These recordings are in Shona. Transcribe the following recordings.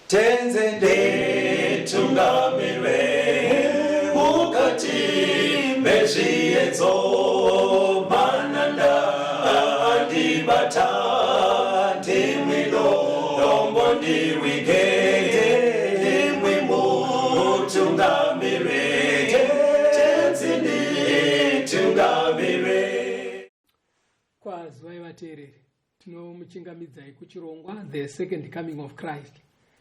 Tenzi nditungamire mukati mezviedzo, mananda andibata, ndimwi dombo ndiwige, ndimwi mutungamire. Tenzi nditungamire. Kwazivai vateereri, Tinomuchingamidzai kuchirongwa The Second Coming of Christ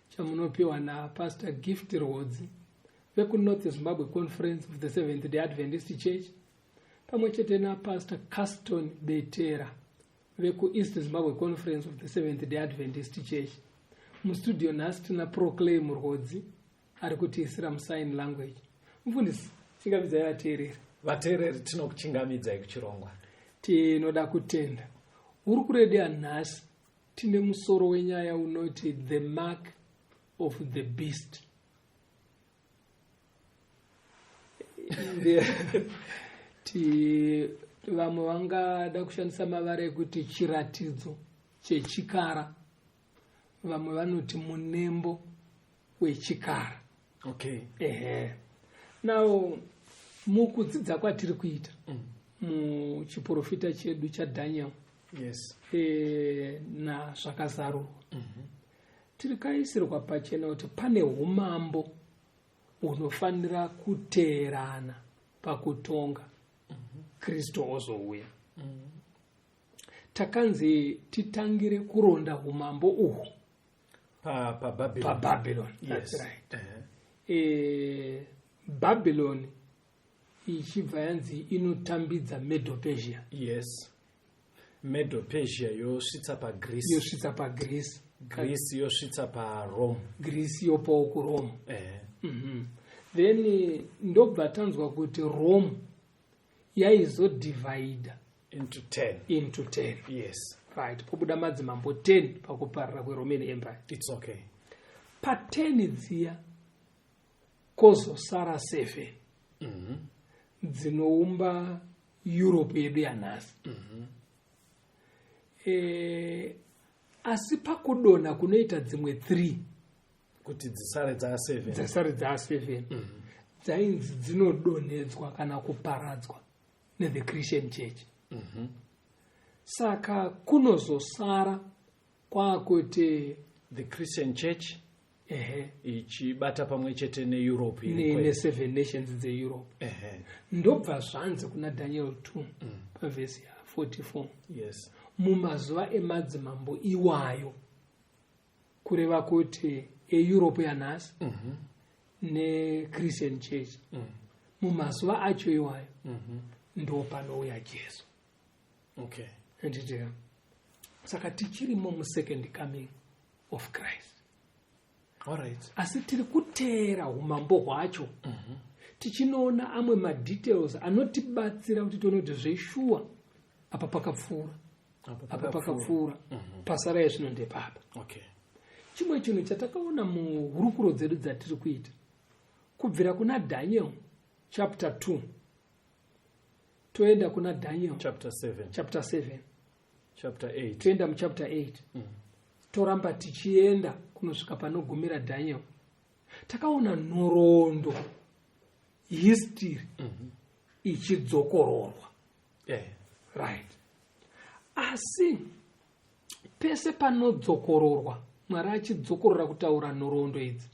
chamunopiwa naPastor Gift Rwodzi vekuNorth Zimbabwe Conference of the Seventh Day Adventist Church pamwe chete naPastor Caston Betera vekuEast Zimbabwe Conference of the Seventh Day Adventist Church. Mustudio nhasi tina Proclaim Rwodzi ari kutiisira musign language. Mufundisi, chingamidzai vateereri. Vateereri, tinokuchingamidzai kuchirongwa. Tinoda kutenda. Hurukuro yedu yanhasi tine musoro wenyaya unoti The Mark of the Beast. Ti vamwe vangada kushandisa mavara ekuti chiratidzo chechikara, vamwe vanoti munembo wechikara. Okay. Ehe. Now mukudzidza kwatiri kuita muchiprofita chedu chaDaniel, nazvakazarurwa, tiri kaisirwa pachena kuti pane umambo hunofanira kuteerana pakutonga, Kristu ozouya. Takanzi titangire kuronda umambo uhu paBabylon. PaBabylon. That's right. Babylon ichibva yanzi inotambidza Medo-Persia. Yes. Medo-Persia yosvitsa paGreece. Yosvitsa paGreece. Greece yosvitsa paRome. Greece yopawo kuRome. Then ndobva tanzwa kuti Rome yaizodivide into 10. Into 10. Yes. Right. Pobuda madzimambo 10 pakuparara kweRoman Empire. It's okay. Pa10 dziya kozosara 7 dzinoumba Europe yedu yanhasi. Asi pakudonha kunoita dzimwe 3 kuti dzisare dza 7, dzasare dza 7, dzainzi dzinodonhedzwa kana kuparadzwa nethe Christian Church. Saka kunozosara kwakuti the Christian Church ichibata pamwe chete neEurope iri kwe. Ne-seven nations dzeEurope. Ndobva zvanzi kuna Daniel 2 pavhesi ya44, mumazuva emadzimambo iwayo, kureva kuti eEurope yanhasi neChristian Church, mumazuva acho iwayo ndo panouya Jesu. Handiti? Saka tichirimo musecond coming of Christ. All right. Asi tiri kuteera umambo hwacho, tichinoona amwe madetails anotibatsira kuti tione kuti zveshuwa apa pakapfuura, apa pakapfuura, pasarai zvino ndepapa. Chimwe chinhu chatakaona muhurukuro dzedu dzatiri kuita kubvira kuna Daniel chapter 2 toenda kuna Daniel chapter 7, chapter 7, chapter 8, toenda muchapter 8, toramba tichienda kunosvika panogumira Daniel, takaona nhoroondo, history ichidzokororwa. Right, asi pese panodzokororwa, Mwari achidzokorora kutaura nhoroondo idzi,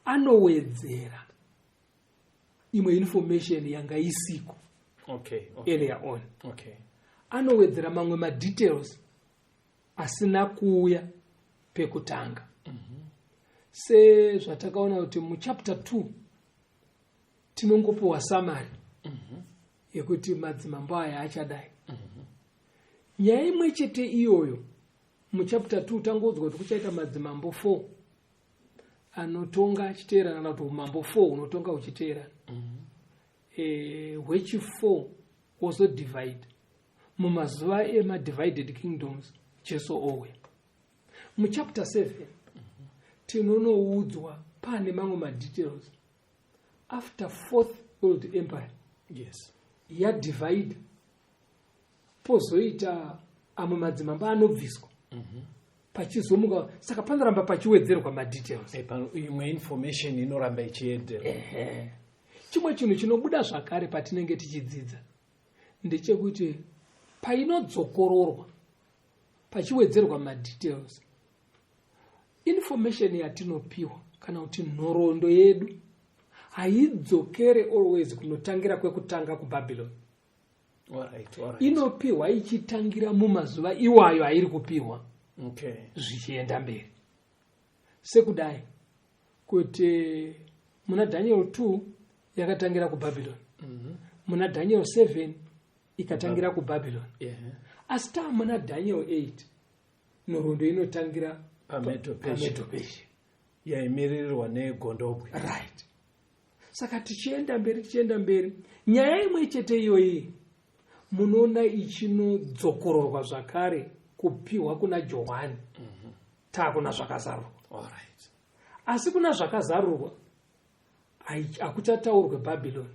anowedzera imwe information yanga isiko earlier on. Anowedzera mamwe madetails asina kuuya pekutanga, sezvatakaona kuti muchapter 2 tinongopiwa summary yekuti madzimambo aya achadai. Nyaya imwe chete iyoyo muchapter 2 tangoudzwa kuti kuchaita madzimambo 4 anotonga achiteerana, kana kuti umambo 4 unotonga uchiteerana, hwechi4 wozodivide. Mumazuva emadivided kingdoms Jesu ouya. Muchapter 7 tinonoudzwa pane mamwe madetails after fourth world empire yadivide, pozoita amwe madzimambo anobviswa. Pachizomuka, saka panoramba pachiwedzerwa madetails. Imwe information inoramba ichiedzerwa. Ehe. Chimwe chinhu chinobuda zvakare patinenge tichidzidza ndechekuti painodzokororwa, pachiwedzerwa madetails, information yatinopiwa kana kuti nhoroondo yedu haidzokere always kunotangira kwekutanga kuBabylon. Inopiwa ichitangira mumazuva iwayo airi kupiwa zvichienda mberi. Sekudai kuti muna Daniel 2 yakatangira kuBabylon, muna Daniel 7 ikatangira kuBabylon, asi taa muna Daniel 8 nhoroondo inotangira paMedo-Persia. PaMedo-Persia. Yaimiririrwa negondobwe. Right. Saka tichienda mberi, tichienda mberi, nyaya imwe chete iyoyi munoona ichinodzokororwa zvakare kupiwa kuna Johani taakuna Zvakazarurwa. Asi kuna Zvakazarurwa hakuchataurwe Babylon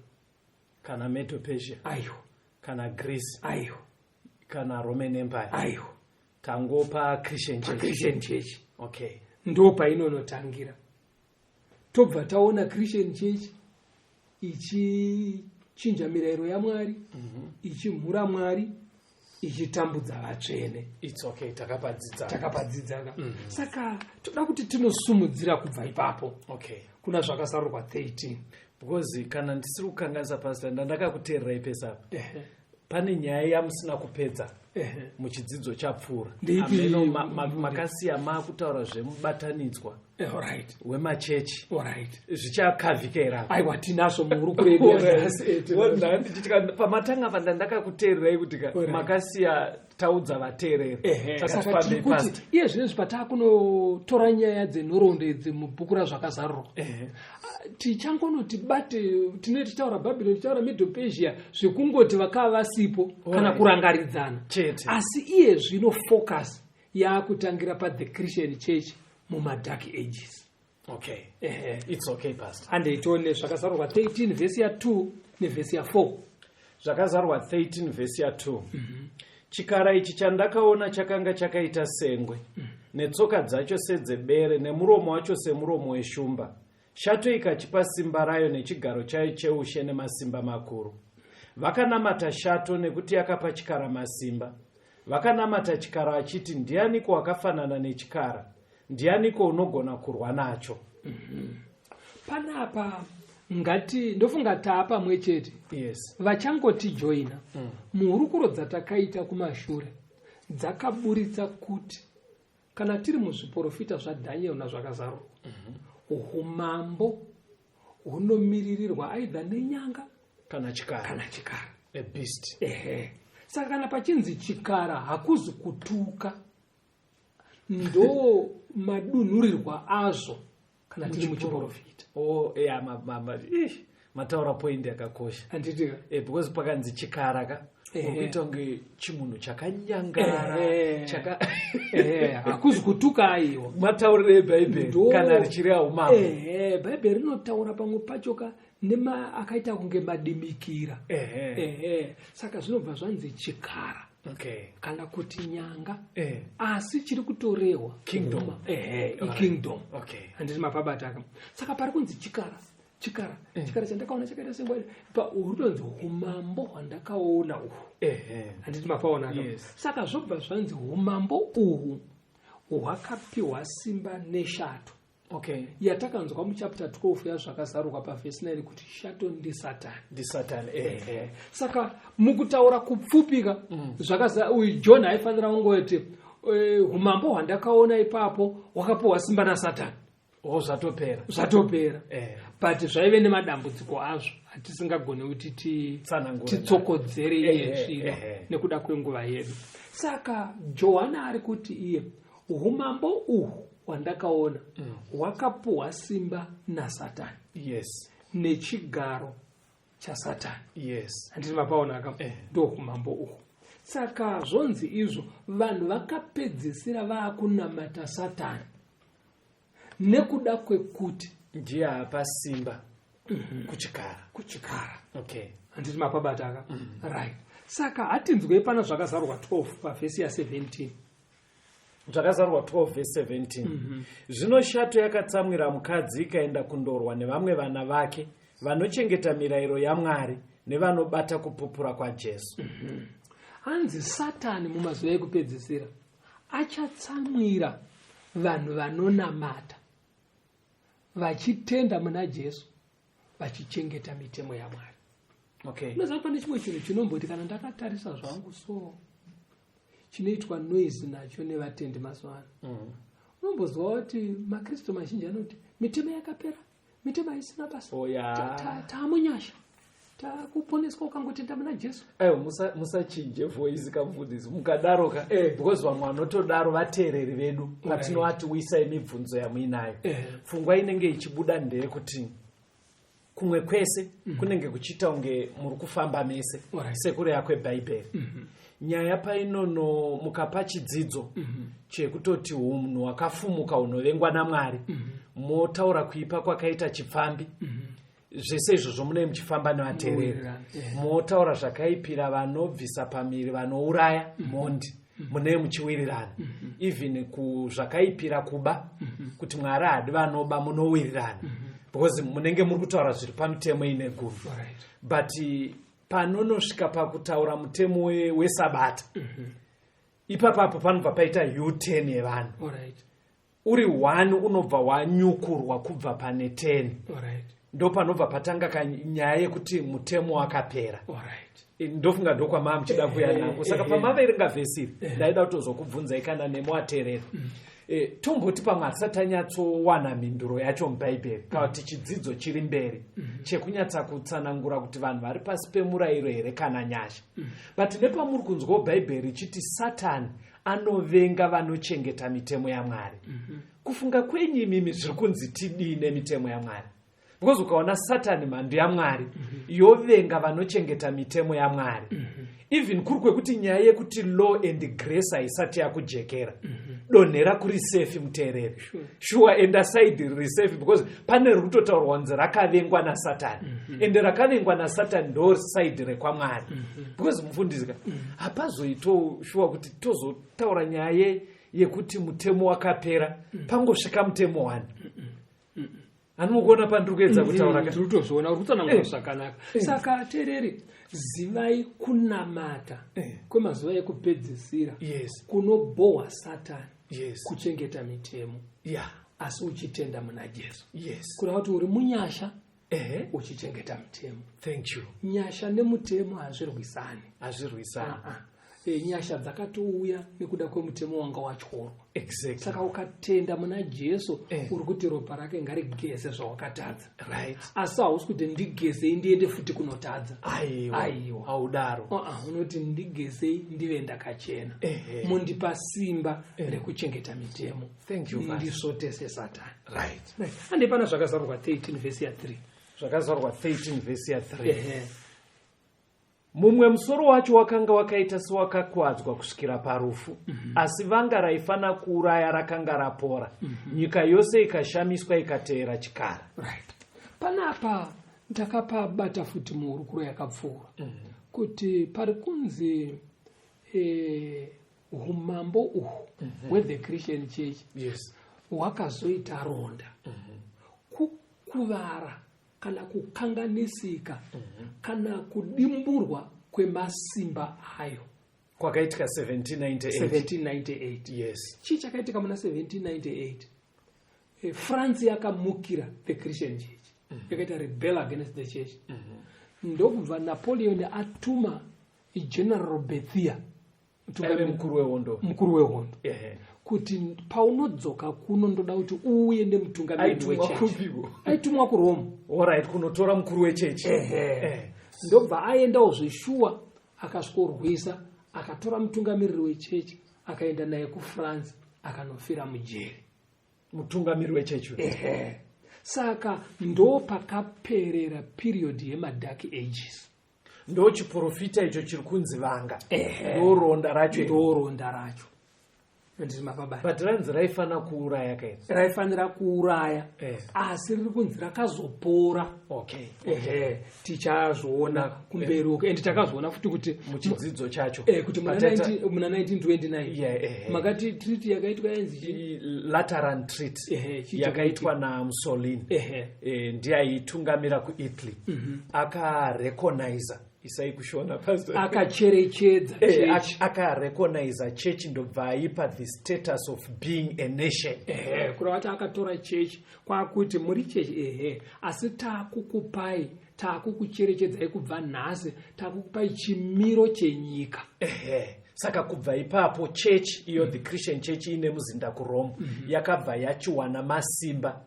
kana Medo-Persia, aiwa, kana Greece, aiwa, kana Roman Empire. Aiwa. Tangopa Christian Church. Christian Church. Ndo painonotangira. Tobva taona Christian Church ichichinja mirayiro yaMwari, ichimhura Mwari, ichitambudza vatsvene. It's okay, takapadzidza. Takapadzidzaka. Saka toda kuti tinosumudzira kubva ipapo kuna Zvakazarurwa 13. Because kana ndisiri kukanganisa, Pastor, ndandakakuteererai pesapa, pane nyaya yamusina kupedza muchidzidzo chapfuura. Ndeipi? Ameno makasiya maakutaura zvemubatanidzwa wemachechi. Zvichakavhika here apa? Aiwa, tinazvo muhurukuro yedu yanhasi. Pamatanga pa ndandakakuteererai kuti makasiya taudza vateereri. Saka Saka tifambei, tiri kuti Pastor. iye zvinezvi pataakunotora nyaya dzenhoroondo idzi mubhuku raZvakazarurwa, tichangonoti bate tinee tichitaura Bhabhironi, tichitaura Medo Persia, zvekungoti vakava vasipo kana kurangaridzana. Chete. Asi iye zvino focus yaakutangira pathe Christian Church mumadark ages. Okay, it's okay, Pastor. Handei tione Zvakazarurwa 13 vhesi ya2 nevhesi ya4. Zvakazarurwa 13 vhesi ya2: Chikara ichi chandakaona chakanga chakaita sengwe, netsoka dzacho sedzebere, nemuromo wacho semuromo weshumba. Shato ikachipa simba rayo nechigaro chayo cheushe nemasimba makuru. Vakanamata shato nekuti yakapa chikara masimba. Vakanamata chikara achiti, "Ndianiko wakafanana nechikara? Ndianiko unogona kurwa nacho?" Panapa ngati ndofunga taa pamwe chete. Vachangotijoina, muhurukuro dzatakaita kumashure dzakaburitsa kuti kana tiri muzviprofita zvaDhaniel naZvakazarurwa, umambo hunomiririrwa aidha nenyanga kana chikara. Kana chikara. A beast. Ehe. Saka kana pachinzi chikara, hakuzi kutuka, ndo madunhurirwa azvo kana tiri muchiprofita. Oh, yeah, mataura point yakakosha. Handitika? Because pakanzi chikara ka, ukuita kunge chimunhu chakanyangara. Chaka Ehe, hakuzi kutuka, aiwa. Matauriro ebhaibheri kana richireva umambo. Ehe, Bhaibheri rinotaura pamwe pacho ka nema akaita kunge madimikira. Ehe, saka zvinobva zvanzi chikara kana kuti nyanga, asi chiri kutorehwa Kingdom. Ehe, ikingdom. Handiti mapabataka? Saka pari kunzi chikara, chikara, chikara chandakaona chakaita sengwai pa uri kutonzi umambo hwandakaona uhu. Handiti mapaona? Yes. Saka zvobva zvanzi umambo uhu hwakapiwa simba neshato yatakanzwa muchapter 12 yaZvakazarurwa pavhesi 9 kuti shato ndisatani. Ndisatani. Saka mukutaura kupfupika, zvakaza uyu John aifanira kungoti umambo hwandakaona ipapo hwakapiwa simba nasatani. O, zvatopera. Zvatopera. But zvaive nemadambudziko azvo hatisingagoni kuti Tsanangura. titsokodzere iye zvino nekuda kwenguva yedu. Saka Johana ari kuti iye umambo uhu hwandakaona hwakapuhwa simba nasatani nechigaro chasatani. Handiti mapaona ka? Ndo umambo uhu. Saka zvonzi izvo vanhu vakapedzisira vaakunamata Satani nekuda kwekuti ndiye apa simba kuchikara. Kuchikara. Handiti mapabataka? Right. Saka hatinzwei pana Zvakazarurwa 12 pavhesi ya17. Zvakazarurwa 12 vhesi 17. Zvino shato yakatsamwira mukadzi ikaenda kundorwa nevamwe vana vake vanochengeta mirayiro yaMwari nevanobata kupupura kwaJesu. Hanzi Satani mumazuva ekupedzisira achatsamwira vanhu vanonamata vachitenda muna Jesu, vachichengeta mitemo yaMwari. Unoziva, pane chimwe chinhu chinomboti kana ndakatarisa zvangu, so chinoitwa noise nacho nevatendi mazuva ano. Unombozwa kuti maKristu mazhinji anoti mitemo yakapera, mitemo haisina basa. Oh, yeah. Taamunyasha, takuponeswa ukangotenda muna Jesu. Aiwa, musachinje voice kamufundisi, mukadaro ka, because vamwe vanotodaro vateereri vedu patinovati uisai mibvunzo yamuinayo. Pfungwa inenge ichibuda ndeyekuti kumwe kwese kunenge kuchiita kunge muri kufamba mese sekureva kwebhaibheri. Nyaya painono mukapa chidzidzo chekutoti unhu hwakafumuka hunovengwa naMwari, motaura kuipa kwakaita chipfambi, zvese izvozvo munenge muchifamba nevateereri. Muwirirana, Motaura zvakaipira vanobvisa pamiri, vanouraya, mhondi, munenge muchiwirirana. Even kuzvakaipira kuba, kuti Mwari haadi vanoba, munowirirana because munenge muri kutaura zviri pamitemo ine 10. But panonosvika pakutaura mutemo wesabata, ipapapo panobva paita U10 yevanhu. Uri 1 unobva wanyukurwa kubva pane 10. Ndo panobva patanga kanyaya yekuti mutemo wakapera. Ndofunga ndokwamava muchida kuya nako. Saka pamaverenga vhesi iri, ndaida kutozokubvunzai kana nemuateereri. Tomboti pamwe hatisati tanyatsowana mhinduro yacho mubhaibheri, kana kuti chidzidzo chiri mberi chekunyatsa kutsanangura kuti vanhu vari pasi pemurayiro here kana nyasha, but nepamuri kunzwawo bhaibheri richiti Satani anovenga vanochengeta mitemo yaMwari, kufunga kwenyu imimi, zviri kunzi tidii nemitemo yaMwari? Because ukaona Satani, mhandu yaMwari, yovenga vanochengeta mitemo yaMwari, even kuri kwekuti nyaya yekuti law and grace haisati yakujekera, donhera kuri safe, muteereri. Sure, enda side riri safe, because pane riri kutotaurwa kunzi rakavengwa naSatani, ende rakavengwa naSatani ndo side rekwaMwari. Because mufundisi ka, hapazoito sure kuti tozotaura nyaya yekuti mutemo wakapera pangosvika mutemo 1. Handimukuona pandiri kuedza kutaura ka? Ndiri kutozviona, uri kutsanangura zvakanaka. Saka teereri, zivai kunamata kwemazuva ekupedzisira kunobhohwa Satani kuchengeta mitemo asi uchitenda muna Jesu. Kureva kuti uri munyasha uchichengeta mitemo. Thank you. Nyasha nemutemo hazvirwisani. Hazvirwisani. Ah, ah. Nyasha dzakatouya nekuda kwemutemo wanga watyorwa. Saka ukatenda muna Jesu, uri kuti ropa rake ngarigeze zvawakatadza, asi hausi kuti ndigezei ndiende futi kunotadza. Aiwa. Aiwa. Haudaro. Uh-uh, unoti ndigezei ndive ndakachena, mundipa simba rekuchengeta mitemo. Thank you, Pastor. Ndisvotese Satani. Handi pana Zvakazarurwa 13 vhesi ya3. Zvakazarurwa 13 vhesi ya3. Mumwe musoro wacho wakanga wakaita sewakakwadzwa kusvikira parufu, asi vanga raifana kuuraya rakanga rapora. Nyika yose ikashamiswa ikateera chikara. Right, panapa ndakapabata futi muhurukuro yakapfuura kuti pari kunzi umambo uhu hwethe Christian Church hwakazoita ronda, kukuvara kana kukanganisika kana kudimburwa kwemasimba ayo kwakaitika 1798. 1798. Chii chakaitika muna 1798? France yakamukira the Christian Church, yakaita rebel against the church. Ndokubva Napoleon atuma General Berthier, aive mukuru wehondo, mukuru wehondo, kuti paunodzoka kuno ndoda kuti uuye nemutungamiri Aitumwa wechechi. kupiko? Aitumwa kuRome. Alright, kunotora mukuru wechechi. Ndobva aendawo zveshuwa, akasvikorwisa, akatora mutungamiriri wechechi, akaenda naye kuFrance, akanofira mujeri. Mutungamiri wechechi uyu. Ehe. Saka ndo pakaperera period yemaDark Ages. Ndo chiprofita icho chiri kunzi vanga, ndo ronda racho iri. Ndo ronda racho. Ndiri mapabata. But ranzi raifanira kuuraya kaini. Raifanira kuuraya, asi riri kunzi rakazopora. Ehe, tichazviona kumberi uko, and takazoona futi kuti muchidzidzo chacho kuti muna muna 1929 makati treaty yakaitwa yainzi chii? Lateran Treaty. Ehe, chii? Yakaitwa naMussolini. Ndiye aitungamira kuItaly. Akarecogniza, isai kuShona, pastor. Akacherechedza chechi. Akarecogniza church, ndobva aipa the status of being a nation. Ehe, kureva kuti akatora chechi kwakuti muri chechi, ehe, asi taakukupai, taakukucherechedzai kubva nhasi, taakukupai chimiro chenyika. Ehe, saka kubva ipapo church iyo, the Christian church ine muzinda kuRome, yakabva yachiwana masimba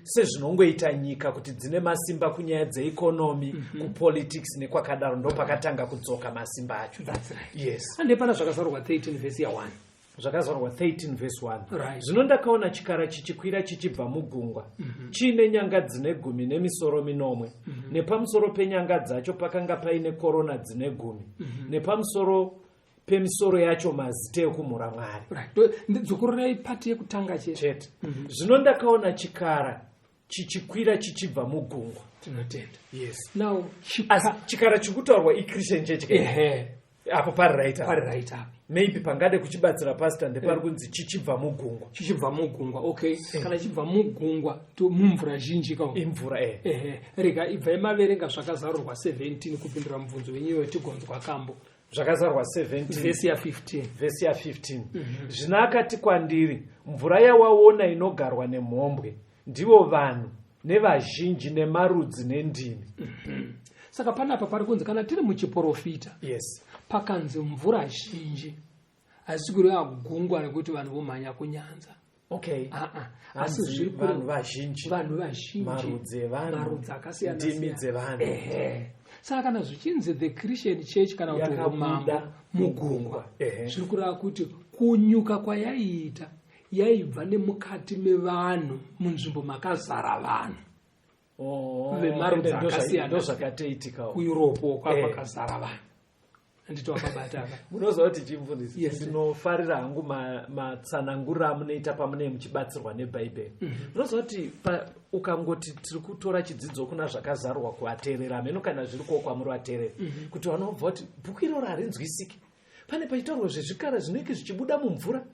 sezvinongoita nyika kuti dzine masimba kunyaya dzeeconomy, kupolitics nekwakadaro. Ndo pakatanga kudzoka masimba acho. That's right. Yes. Ande pana Zvakazarurwa 13 vhesi ya1. Zvakazarurwa 13 vhesi 1. Zvino ndakaona chikara chichikwira chichibva mugungwa, chiine nyanga dzine 10 nemisoro minomwe. Nepamusoro penyanga dzacho pakanga paine korona dzine 10, nepamusoro pemisoro yacho mazita ekumhura Mwari. Right, dzokorerai part yekutanga chete. Chete. Zvino ndakaona chikara chichikwira chichibva mugungwa. Tinotenda. Yes. Now Asi chikara chiri kutaurwa iChristian church ke? Ehe. Apo pari right apa. Pari right apa. Maybe pangade kuchibatsira, pastor, ndepari kunzi chichibva mugungwa. Chichibva mugungwa, okay. Kana chichibva mugungwa, mumvura zhinji ka. Imvura, e. Ehe, rega ibvai maverenga Zvakazarurwa 17 kupindura mubvunzo wenyu wetigonzwa kambo. Zvakazarurwa 17, vhesi ya15. Vhesi ya15. Zvino akati kwandiri, "Mvura yawaona inogarwa nemhombwe ndivo vanhu nevazhinji nemarudzi nendimi." Saka panapa pari kunzi, kana tiri muchiprofita, pakanzi mvura zhinji, hazisi kureva gungwa rekuti vanhu vomhanya kunyanza. Aa, asi Hanzi zviri vanhu vazhinji, vanhu vazhinji, marudzi evanhu, marudzi akasiyana ndimi siyana. dzevanhu. Ehe, saka kana zvichinzi the Christian church kana kuti Yakabuda umambo mugungwa, zviri kureva kuti kunyuka kwayaiita yaibva nemukati mevanhu, munzvimbo makazara vanhu Oh, vemarudzi ende akasiyana. Ndo zvakatoitikawo. KuEurope kwakazara vanhu, handiti wakabata apa? Munoziva kuti chimufundisi, Yes. ndinofarira hangu matsananguriro amunoita pamunee muchibatsirwa nebhaibheri. Munoziva kuti ukangoti tiri kutora chidzidzo kuna Zvakazarurwa kuvateerera, hameno kana zviri kuwo kwamuri vateerera, kuti vanobva kuti bhuku iroro harinzwisiki, pane pachitaurwa zvezvikara zvinenge zvichibuda mumvura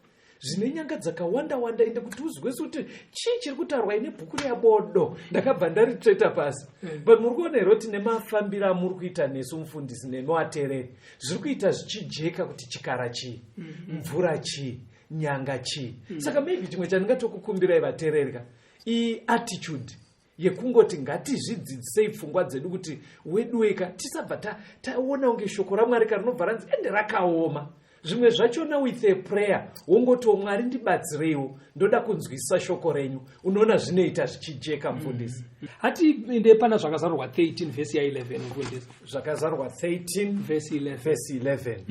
zvine nyanga dzakawanda wanda, ende kuti uzwesi kuti chii chiri kutaurwa ine bhuku riya bodo, ndakabva ndaritsveta pasi. But muri kuona here kuti nemafambiro amuri kuita nesu, mufundisi, nemawateereri, zviri kuita zvichijeka kuti chikara chii, mvura chii, nyanga chii? Saka maybe chimwe chandingatokukumbirai vateereri ka, iattitude yekungoti ngatizvidzidzisei pfungwa dzedu kuti weduweka tisabva taona kunge shoko raMwari ka rinobva ranzi ende rakaoma. Zvimwe zvachona with a prayer, wongotiwo, "Mwari, ndibatsireiwo, ndoda kunzwisisa shoko renyu." Unoona zvinoita zvichijeka, mufundisi. Hatiinde pana Zvakazarurwa 13 vhesi ya11, mufundisi. Zvakazarurwa 13, vhesi 11. Vhesi 11.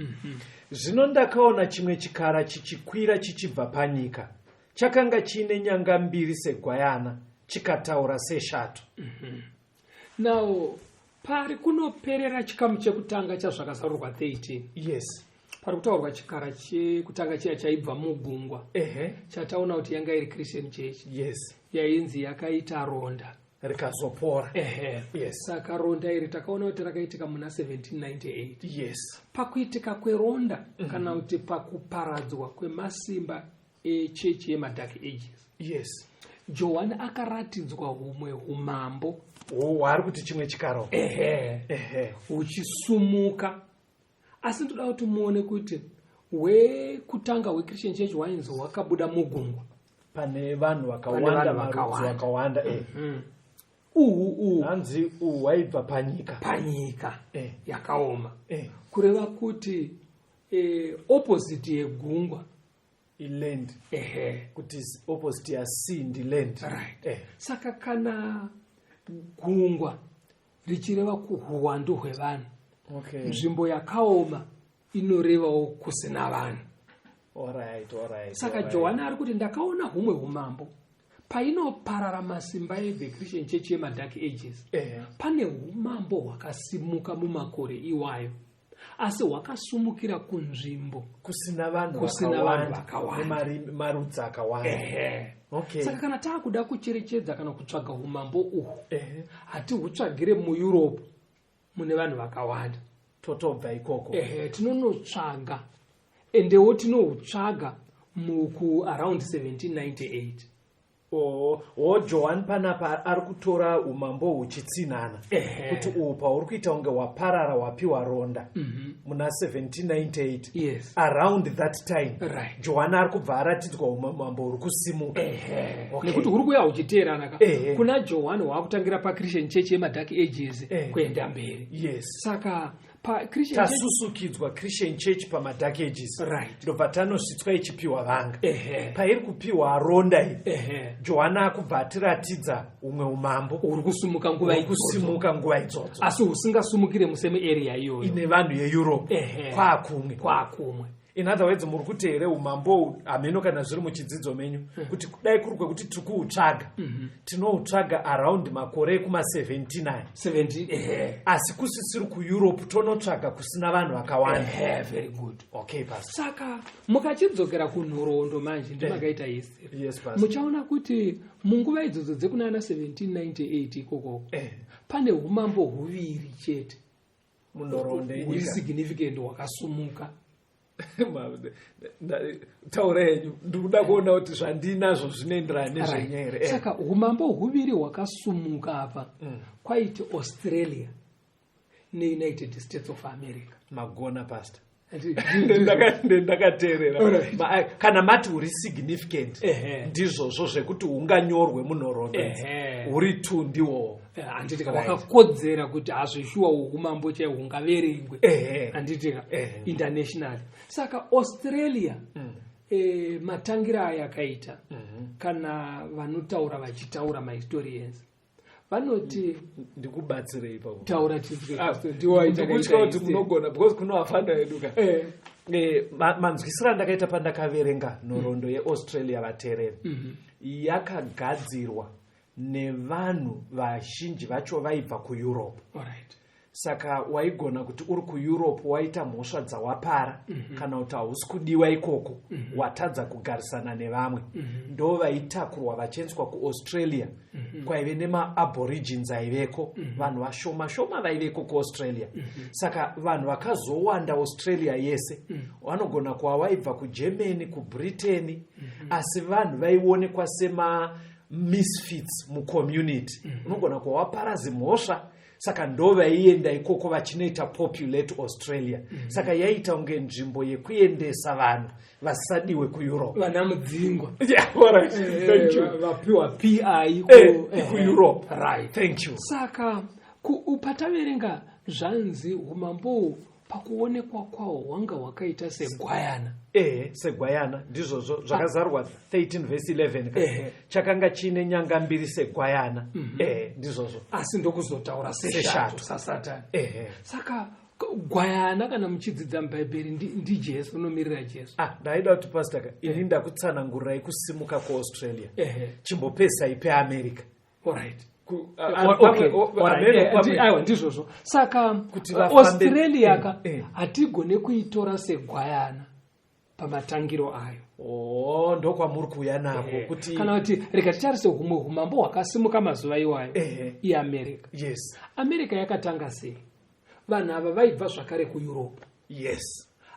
Zvino ndakaona chimwe chikara chichikwira chichibva panyika. Chakanga chiine nyanga mbiri segwayana, chikataura seshato. Now pari kunoperera chikamu chekutanga chaZvakazarurwa 13, pari kutaurwa chikara chekutanga chiya chaibva mugungwa, chataona kuti yanga iri Christian church, yainzi yakaita ronda, rikazopora. Ehe. Saka ronda iri takaona kuti rakaitika muna 1798. Pakuitika kweronda, kana kuti pakuparadzwa kwemasimba echechi yemaDark Ages, Johani akaratidzwa humwe umambo. Hwaari kuti chimwe chikara. Ehe, huchisumuka. Asi ndoda kuti muone kuti hwekutanga hweChristian church hwainzi hwakabuda mugungwa pane vanhu Pane vakawanda, vanhu marudzi vakawanda. vakawanda. Uhu Hanzi uhu hwaibva panyika. Panyika yakaoma. Kureva kuti opposite yegungwa Iland. Ehe. Kuti opposite yasea ndiland. Right. Saka kana gungwa richireva kuhuwandu hwevanhu, nzvimbo yakaoma inorevawo kusina vanhu. Alright, alright, Saka Johani ari kuti ndakaona humwe umambo painoparara masimba ethe Christian church yemaDark Ages. Pane umambo hwakasimuka mumakore iwayo. Asi hwakasumukira kunzvimbo kusina vanhu Kusina vanhu vakawanda. Nemarudzi akawanda. Ehe. Okay. Saka kana taakuda kucherechedza kana kutsvaga umambo uhu, Ehe. hatihutsvagire muEurope mune vanhu vakawanda. Totobva ikoko. Ehe, tinonotsvaga, endewo tinohutsvaga muku around 1798. O Johani panapa ari kutora umambo huchitsinhana kuti uhu pauri kuita kunge hwaparara, hwapiwa ronda muna 1798, around that time, Johani ari kubva aratidzwa umambo huri kusimuka. Nekuti huri kuuya huchiteerana ka. Kuna Johani hwaakutangira paChristian Church yemaDark Ages kuenda mberi. Saka paChristian Church Tasusukidzwa Christian Church pamaDark Ages, ndobva tanosvitswa ichipiwa vanga. Pairi kupiwa ronda iri, Johani akubva atiratidza humwe umambo huri kusumuka nguva huri idzodzo, kusimuka nguva idzodzo, asi husingasumukire musame area iyoyo ine vanhu yeEurope. Kwakumwe. Kwakumwe. In other words, muri kuti here umambo uhu, hameno kana zviri muchidzidzo menyu, kuti kudai kuri kwekuti tiri kuutsvaga, tinoutsvaga around makore ekuma79, 17, ehe. Asi kusisiri kuEurope, tonotsvaga kusina vanhu vakawanda. Ehe, very good. Okay, pastor. Saka mukachidzokera kunhoroondo manje, ndimakaita history, Yes, pastor. muchaona kuti munguva idzodzo dzekunana 1798 ikokoko, pane umambo huviri chete Munhoroondo huri yenyika. significant hwakasumuka. Taura henyu, ndikuda kuona kuti zvandinazvo zvinoenderana nezvenyu here. Saka umambo huviri hwakasumuka apa kwaiti Australia neUnited States of America. Magona, pastor. Ndakateerera. Kana mati huri significant, ndizvozvo zvekuti hunganyorwe munhoroondo idzi. Huri two ndiwowo. Handitika hwakakodzera kuti hazvishuwa umambo chaiwo hungaverengwe, handitika, internationally. Saka Australia, matangira ayakaita, kana vanotaura vachitaura, mahistorians vanoti Ndikubatsirei papo. Taura chizwe. Ah, ndikutya kuti munogona, because kunovafana vedu ka. Manzwisiro andakaita pandakaverenga nhoroondo yeAustralia, vateereri, yakagadzirwa nevanhu vazhinji vacho vaibva kuEurope. Saka waigona kuti uri kuEurope, waita mhosva dzawapara, kana kuti hausi kudiwa ikoko, watadza kugarisana nevamwe, ndo vaitakurwa vachiendeswa kuAustralia, kwaive nemaaborigines aiveko, vanhu vashoma shoma vaiveko kuAustralia. Saka vanhu vakazowanda Australia yese vanogona kuva vaibva kuGermany, kuBritain, asi vanhu vaionekwa sema misfits mucommunity. Unogona kuva wapara zimhosva, saka ndo vaienda ikoko vachinoita populate Australia. Saka yaiita kunge nzvimbo yekuendesa vanhu vasadiwe kuEurope. Vana mudzingwa. Yeah, all right. Thank you. Vapiwa PI kuEurope. Right. Thank you. Saka pataverenga zvanzi umambo uhu pakuonekwa kwawo hwanga hwakaita segwayana. Ehe, segwayana, ndizvozvo zvakazarwa 13 verse 11 ka. Chakanga chiine nyanga mbiri segwayana. Ehe, ndizvozvo. Asi ndokuzotaura seshato, Seshato. saSatani. Saka gwayana, kana muchidzidza mubhaibheri, ndiJesu, unomirira Jesu. Ah, ndaida kuti, pastor ka, ini ndakutsanangurirai kusimuka kuAustralia. Chimbopesai peAmerica. Alright. Pamwe- Alright. ameno pamwe- Aiwa, ndizvozvo. Saka Kuti vafambe- Australia ka, hatigone kuitora segwayana pamatangiro ayo. Oh, ndokwamuri kuuya nako kuti Kana kuti rega titarise humwe umambo hwakasimuka mazuva iwayo, iAmerica. America yakatanga sei? Vanhu ava vaibva zvakare kuEurope.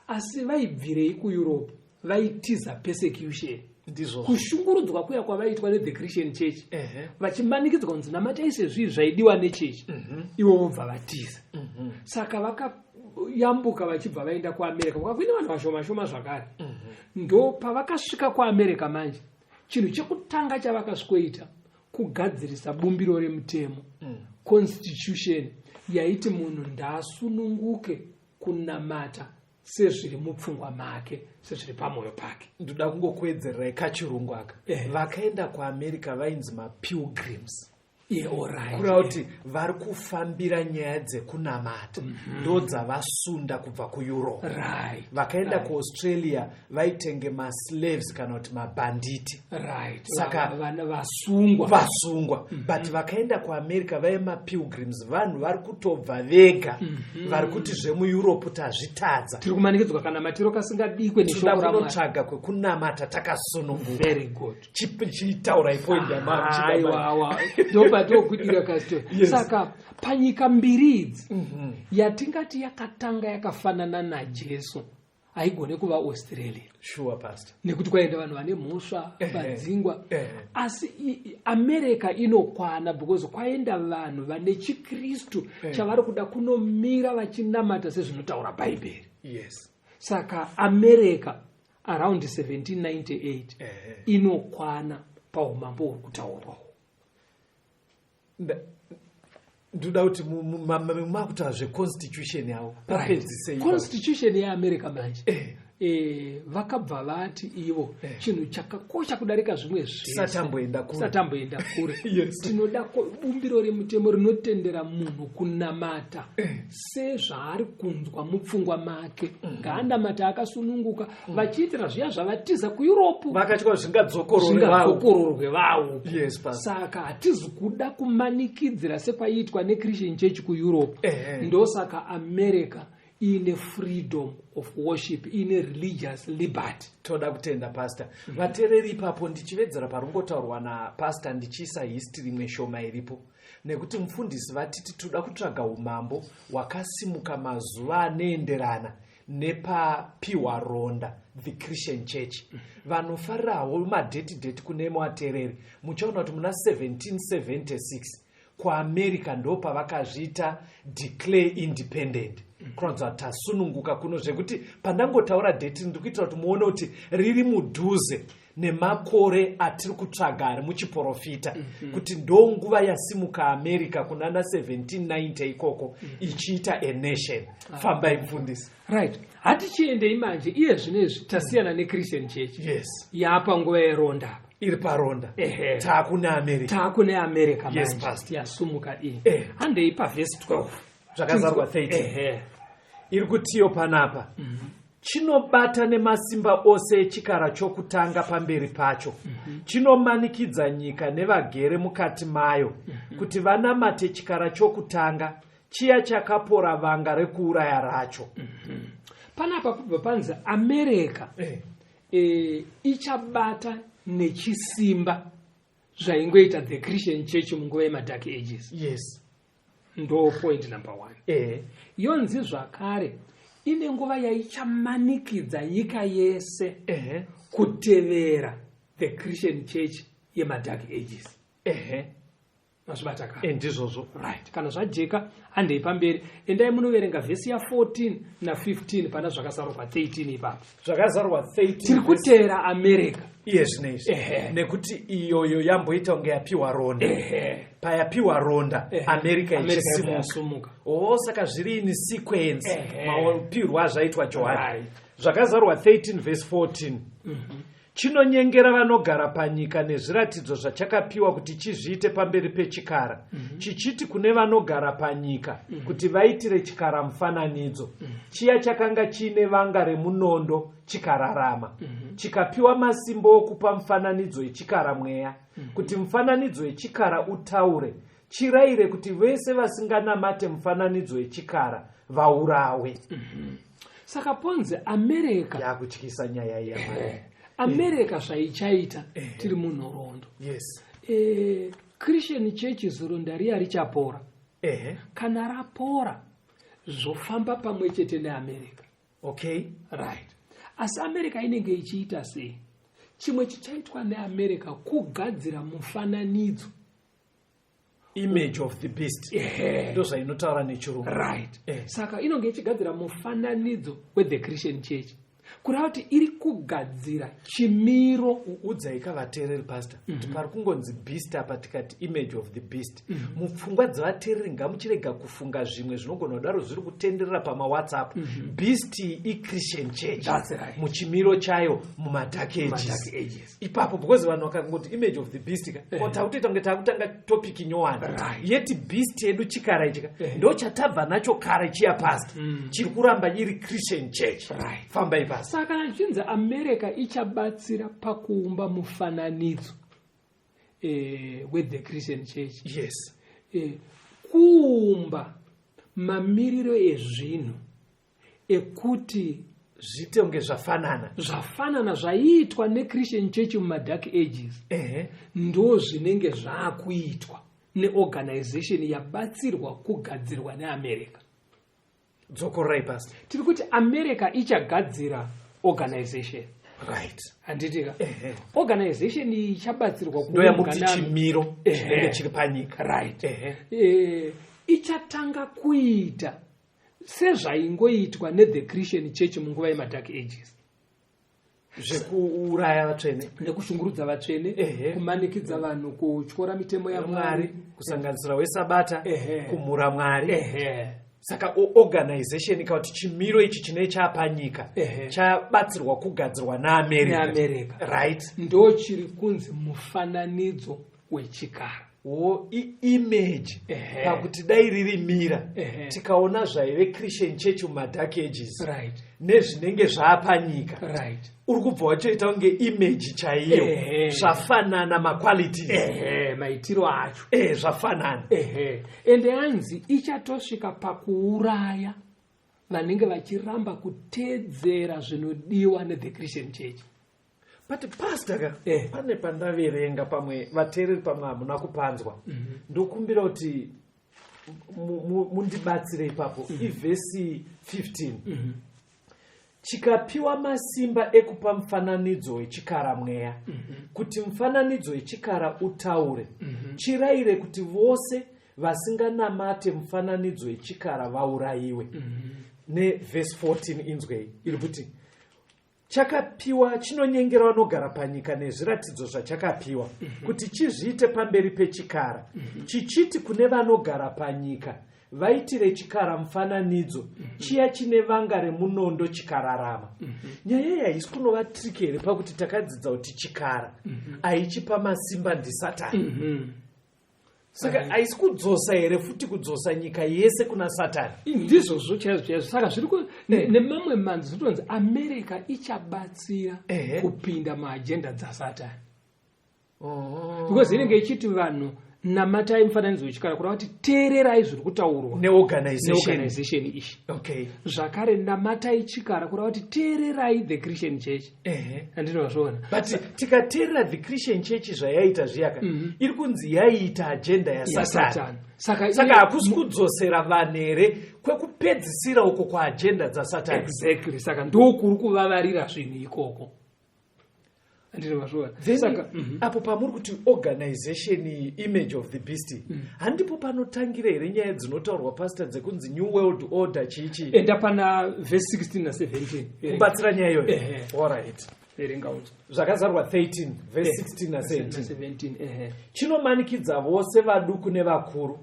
Asi vaibvirei kuEurope? Vaitiza persecution, kushungurudzwa kuya kwavaiitwa nethe Christian Church, vachimanikidzwa kunzi namatai sezvii zvaidiwa nechechi. Ivo vobva vatiza. Saka vakayambuka vachibva vaenda kuAmerica, kwakakuine vanhu vashoma shoma zvakare. Ndo pavakasvika kuAmerica manje, chinhu chekutanga chavakasvikoita kugadzirisa bumbiro remutemo, constitution yaiti munhu ndaasununguke kunamata sezviri mupfungwa make, sezviri pamwoyo pake. Ndoda kungokuedzererai kachirungu aka. Vakaenda kuAmerica vainzi mapilgrims. Yeah, all right. Kureva kuti vari kufambira nyaya dzekunamata ndo dzavasunda kubva kuEurope. Vakaenda kuAustralia vaitenge maslaves kana kuti mabhanditi. Vana vasungwa. Vasungwa. But vakaenda kuAmerica vaive mapilgrims, vanhu vari kutobva vega, vari kuti zvemuEurope tazvitadza. Tiri kumanikidzwa kana matiro kasingadikwe Toda neshoko raMwari. Kunotsvaga kwekunamata takasununguka. Very good. Chitaurai point yamamuchida. Aiwawa, ndopatogudira kastori. Saka panyika mbiri idzi, yatingati yakatanga yakafanana naJesu haigone kuva Australia. Sure, pastor. Nekuti kwaenda vanhu vane mhosva, vadzingwa. Asi America inokwana because kwaenda vanhu vane chiKristu chavari kuda kunomira vachinamata sezvinotaura Bhaibheri. Saka America around 1798 inokwana paumambo huri kutaurwawo. Ndoda kuti makutaura zveconstitution yavo, papedzisei. Constitution yeAmerica manje, vakabva vati ivo chinhu chakakosha kudarika zvimwe zvese, Tisatamboenda kure. Tisatamboenda kure, tinoda bumbiro remutemo rinotendera munhu kunamata sezvaari kunzwa mupfungwa make. Ngaanamata akasununguka, vachiitira zviya zvavatiza kuEurope. Vakatya zvingadzokorore vavo. Zvingadzokororwe vavo. Yes, pastor. Saka hatizi kuda kumanikidzira sekwaiitwa neChristian Church kuEurope. Ndosaka America ine freedom of worship, ine religious liberty. Toda kutenda, pastor. Vateereri, ipapo ndichivedzera paringotaurwa napastor, ndichiisa history imwe shoma iripo, nekuti mufundisi vatiti toda kutsvaga umambo hwakasimuka mazuva anoenderana nepapiwa ronda the Christian Church. Vanofarirawo madate date, kune vateereri, muchaona kuti muna 1776 kuAmerica ndo pavakazviita declare independent, kuratidza kuti tasununguka kuno. Zvekuti pandangotaura date, ndiri kuitira kuti muone kuti riri mudhuze nemakore atiri kutsvaga ari muchiprofita, kuti ndo nguva yasimuka America kunana 1790 ikoko ichiita a nation. Fambai, mufundisi. Right, hatichiendei manje. Iye zvinezvi tasiyana neChristian Church. Yapa nguva yeronda apa. Iri paronda. Taakune America. Taakune America Yes, manje. pastor. Yasumuka iyi. Handei pavhesi 12. Zvakazarwa 13. Iri kutiyo panapa: chinobata nemasimba ose echikara chokutanga pamberi pacho, chinomanikidza nyika nevagere mukati mayo kuti vanamate chikara chokutanga chiya chakapora vanga rekuuraya racho. Panapa kubva panzi America ichabata nechisimba zvaingoita the Christian Church munguva yemaDark Ages. Ndo point number one. Yonzi zvakare ine nguva yaichamanikidza nyika yese kutevera the Christian Church yemaDark Ages. Mazvibata ka? Ndizvozvo. Right, kana zvajeka, handei pamberi. Endai munoverenga vhesi ya14 na15 pana Zvakazarurwa 13 ipapo. Zvakazarurwa 13. Tiri kuteera America. Iye zvinezvi, nekuti iyoyo yamboita kunge yapiwa ronda. Payapiwa ronda, America America yabva ichisimuka. yasumuka. O, saka zviri in sequence, mapirwo azvaitwa Johani. Zvakazarurwa 13 verse 14: chinonyengera vanogara panyika nezviratidzo zvachakapiwa kuti chizviite pamberi pechikara, chichiti kune vanogara panyika kuti vaitire chikara mufananidzo, chiya chakanga chiine vanga remunondo chikararama. Chikapiwa masimba okupa mufananidzo wechikara mweya, kuti mufananidzo wechikara utaure, chirayire kuti vese vasinganamate mufananidzo wechikara vaurawe. Saka ponzi America Yakutyisa nyaya iya. America zvaichaita tiri munhoroondo, Christian Church zironda riya richapora. Kana rapora, zvofamba pamwe chete neAmerica. Right, asi America inenge ichiita sei? Chimwe chichaitwa neAmerica kugadzira mufananidzo. Image of the beast. Ndo zvainotaura nechirungu. Right. Saka inonge ichigadzira mufananidzo wethe Christian Church. Kureva kuti iri kugadzira chimiro. Udzai kavateereri, pastor, kuti pari kungonzi beast apa, tikati image of the beast, mupfungwa dzevateereri ngamuchirega kufunga zvimwe zvinogona kudaro zviri kutenderera pamaWhatsApp. Beast iChristian Church. That's right. Muchimiro chayo mumadark ages. Madark ages. Ipapo, because vanhu vakangoti image of the beast ka, takutoita kunge takutanga topic nyowani. Yeti beast yedu, chikara ichi ka, ndo chatabva nacho kare chiya, pastor, chiri kuramba iri Christian Church. Fambai, pastor. Saka kana zvichinzi America ichabatsira pakuumba mufananidzo wethe Christian Church, kuumba mamiriro ezvinhu ekuti zviite kunge zvafanana. Zvafanana zvaiitwa neChristian Church mumadark ages, ndo zvinenge zvaakuitwa neorganization yabatsirwa kugadzirwa neAmerica. Dzokororai, pastor. Tiri kuti America ichagadzira organization. Handitika? Ehe. Organization iyi ichabatsirwa Ndo yamuti kuungana- chimiro chinenge chiri panyika. Ichatanga kuita sezvaingoitwa nethe Christian Church munguva yemadark ages. Zvekuuraya vatsvene. Nekushungurudza vatsvene, kumanikidza vanhu kutyora mitemo Mwari, yaMwari. Kusanganisira wesabata, kumhura Mwari. Saka organization, kana kuti chimiro ichi chine chapanyika, chabatsirwa kugadzirwa naAmerica. NeAmerica. Ndo chiri kunzi mufananidzo wechikara. Wo iimage. Pakuti dai riri mira, tikaona zvaive Christian Church mumadark ages nezvinenge zvaapanyika, uri kubva wachoita kunge image chaiyo. Zvafanana maqualities. Ehe, maitiro acho. Zvafanana. Ehe, ende yanzi ichatosvika pakuuraya vanenge vachiramba kuteedzera zvinodiwa nethe Christian Church. But pastor ka, pane pandaverenga, pamwe vateereri pamwe hamuna kupanzwa. Ndokumbira kuti mundibatsire ipapo. Ivhesi 15: chikapiwa masimba ekupa mufananidzo wechikara mweya, kuti mufananidzo wechikara utaure, chirayire kuti vose vasinganamate mufananidzo wechikara vaurayiwe. Nevhesi 14, inzwei, iri kuti chakapiwa chinonyengera vanogara panyika nezviratidzo zvachakapiwa kuti chizviite pamberi pechikara, chichiti kune vanogara panyika vaitire chikara mufananidzo chiya chine vanga remunondo chikararama. Nyaya iyi haisi kunova tricky here, pakuti takadzidza kuti chikara aichipa masimba ndiSatani? Saka haisi kudzosa here futi, kudzosa nyika yese kuna Satani? Ndizvozvo chaizvo chaizvo. Saka zviri nemamwe manzi zvinotonzi America ichabatsira kupinda muagenda dzaSatani, because inenge ichiti vanhu namatai mufananidzo wechikara, kureva kuti teererai zviri kutaurwa neorganization. Neorganization iyi. Zvakare namatai chikara, kureva kuti teererai the Christian Church. Handinozviona. But tikateerera the Christian Church zvayaita zviyaka, iri kunzi yaiita agenda yaSatani. YaSatani. Saka Saka hakusi kudzosera vanhu here kwekupedzisira uko kuagenda dzaSatani? Exactly. Saka ndokuri kuvavarira zvinhu ikoko, handinozviona. Then Saka apo pamuri kuti organization iyi, image of the beast, handipo panotangira here nyaya dzinotaurwa, pastor, dzekunzi New World Order, chichi? Enda pana verse 16 na17. Kubatsira nyaya iyoyo. Ehe. Alright. Verenga unzwa. Zvakazarwa 13 verse 16 na17. 17, ehe. Chinomanikidza vose vaduku nevakuru,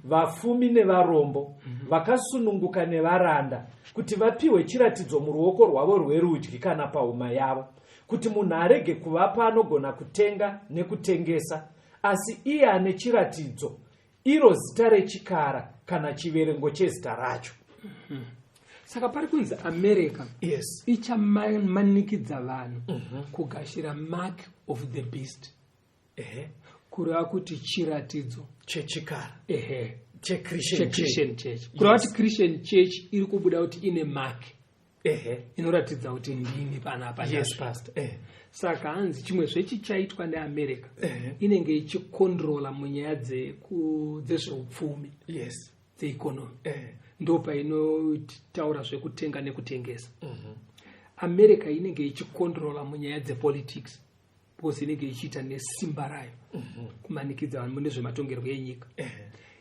vafumi nevarombo, vakasununguka nevaranda, kuti vapiwe chiratidzo muruoko rwavo rwerudyi kana pahuma yavo, kuti munhu arege kuvapa anogona kutenga nekutengesa, asi iye ane chiratidzo, iro zita rechikara kana chiverengo chezita racho. Saka pari kunzi America ichamanikidza vanhu kugashira mark of the beast, kureva kuti chiratidzo chechikara. CheChristian. CheChristian Church, kureva kuti Christian Church iri kubuda kuti ine mark inoratidza kuti ndini panapa. Yes, pastor. Saka hanzi chimwe zvechichaitwa neAmerica, inenge ichikontrola munyaya dzezveupfumi, dzeeconomy. Ndo painotaura zvekutenga nekutengesa. America inenge ichikontrola munyaya dzepolitics, because inenge ichiita nesimba rayo kumanikidza vanhu mune zvematongerwo enyika.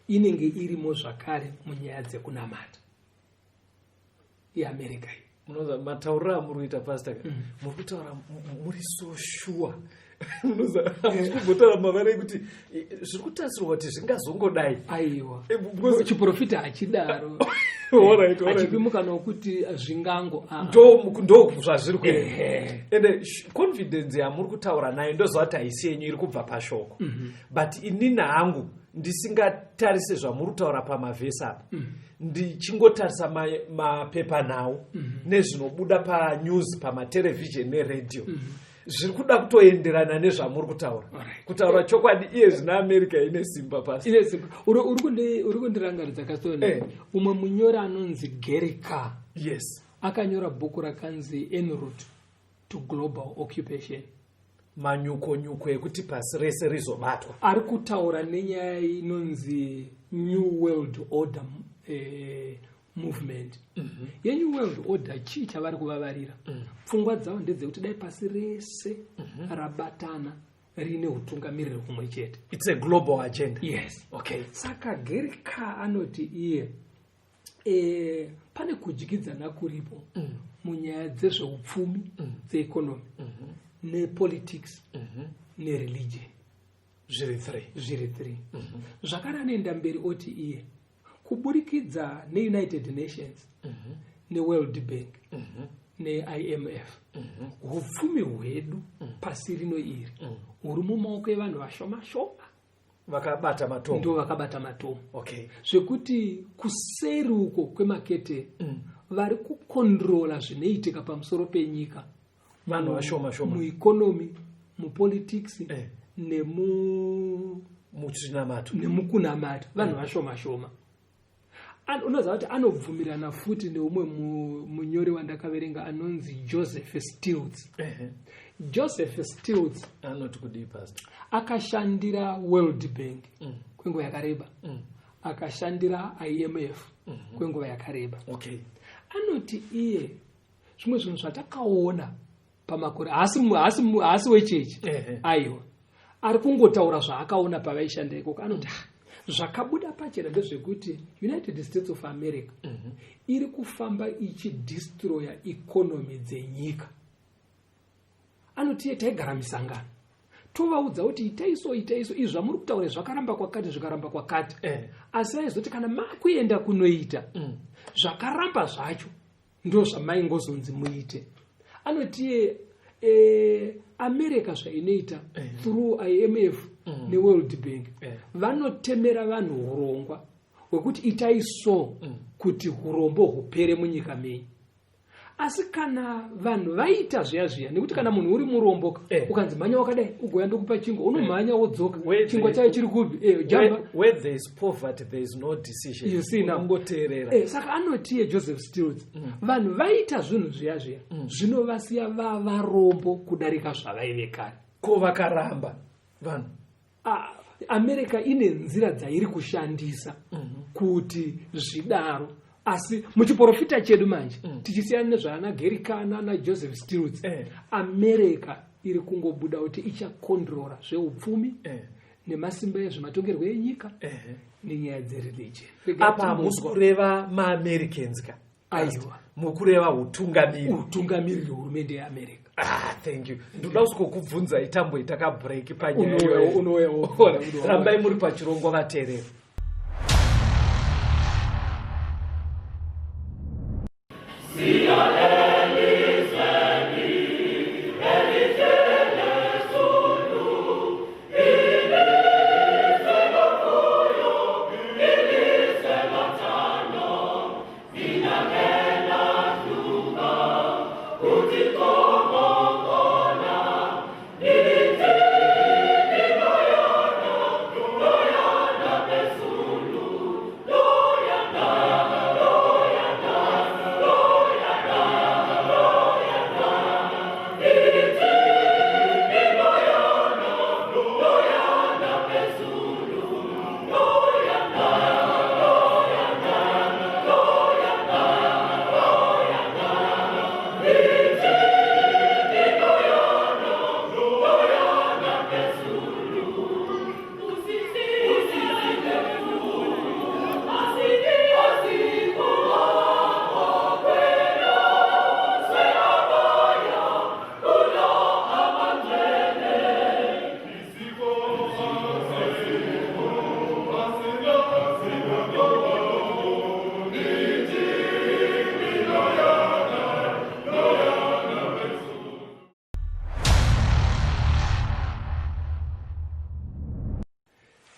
Inenge irimo zvakare munyaya dzekunamata, yeAmerica iyi. Munoziva matauriro amuri kuita pastor ka muri kutaura muri so sure. Munoziva hamusi kumbotaura mavara ekuti zviri kutarisirwa kuti zvingazongodai. Aiwa. Because Chiprofita hachidaro. Alright, alright. Hachipi mukana wekuti zvingango. Ah. Ndo zvazviri kuenda. Ehe. Ende confidence yamuri kutaura nayo ndoziva kuti haisi yenyu, iri kubva pashoko. But inini hangu ndisingatarise zvamuri kutaura pamavhesi apa, ndichingotarisa mapepanhau nezvinobuda panews, pamaterevhizheni neredhiyo, zviri kuda kutoenderana nezvamuri kutaura. Kutaura chokwadi, iye zvino America ine simba pasi. Ine simba. Uri kundirangaridza, Kastoni, umwe munyori anonzi Gary Carr. Akanyora bhuku rakanzi En Route to Global Occupation. Manyuko-nyuko ekuti pasi rese rizobatwa. Ari kutaura nenyaya inonzi New World Order movement. YeNew World Order, chii chavari kuvavarira? Pfungwa dzavo ndedzekuti dai pasi rese rabatana riine utungamiriri humwe chete. It's a global agenda. Yes. Saka Gary Carr anoti iye pane kudyidzana kuripo munyaya dzezveupfumi, dzeeconomy, nepolitics, nereligion. Zviri three. Zviri three. Zvakare anoenda mberi oti iye kuburikidza neUnited Nations, neWorld Bank, neIMF, upfumi hwedu pasi rino iri huri mumaoko evanhu vashoma shoma. Vakabata matomo. Ndo vakabata matomo. Zvekuti kuseri uko kwemakete vari kukondrola zvinoitika pamusoro penyika. Vanhu vashoma shoma. Mueconomy, mupolitics, Muchinamato. Nemukunamata, vanhu vashoma shoma. Unoziva kuti anobvumirana futi neumwe munyori wandakaverenga anonzi Joseph Stiglitz. Joseph Stiglitz Anoti kudii, pastor? Akashandira World Bank kwenguva yakareba, akashandira IMF kwenguva yakareba. Anoti iye zvimwe zvinhu zvatakaona pamakore, haasi wechechi. Aiwa, ari kungotaura zvaakaona pavaishanda ikoko. Anoti, "Ah, zvakabuda pachena ndezvekuti United States of America iri kufamba ichidestroya economy dzenyika." Anoti iye taigara misangano, tovaudza kuti itaiso, itaiso, izvi zvamuri kutaura zvakaramba kwakati, zvikaramba kwakati. Asi vaizoti kana makuenda kunoita zvakaramba zvacho, ndo zvamaingozonzi muite. Anoti America zvainoita through IMF neWorld Bank, vanotemera vanhu urongwa hwekuti itai so kuti urombo hupere munyika menyu. Asi kana vanhu vaita zviya zviya, nekuti kana munhu uri murombo, ukanzi mhanya wakadai ugoya ndokupa chingwa, unomhanya wodzoka. Chingwa chayo chiri kupi? Jamba. Where there is poverty, there is no decision. You see now. Unongoteerera. Saka anotiye Joseph Stiglitz, vanhu vaita zvinhu zviya zviya zvinovasiya vavarombo kudarika zvavaive kare. Ko vakaramba vanhu? Ah, America ine nzira dzairi kushandisa kuti zvidaro. Asi muchiprofita chedu manje, tichisiyana nezvaana Gary Carr nana Joseph Stiglitz, America iri kungobuda kuti ichakondrora zveupfumi nemasimba ezvematongerwo enyika nenyaya dzereligion. Apa hamusi kureva maAmericans ka? Aiwa. Mukureva utungamiri. Utungamiriri, hurumende yeAmerica. Ah, thank you. Ndoda kusvikokubvunza itamboita kabreak panyaya Unouya- iyoyo. Unouya wobvunza. Rambai muri pachirongwa, vateereri.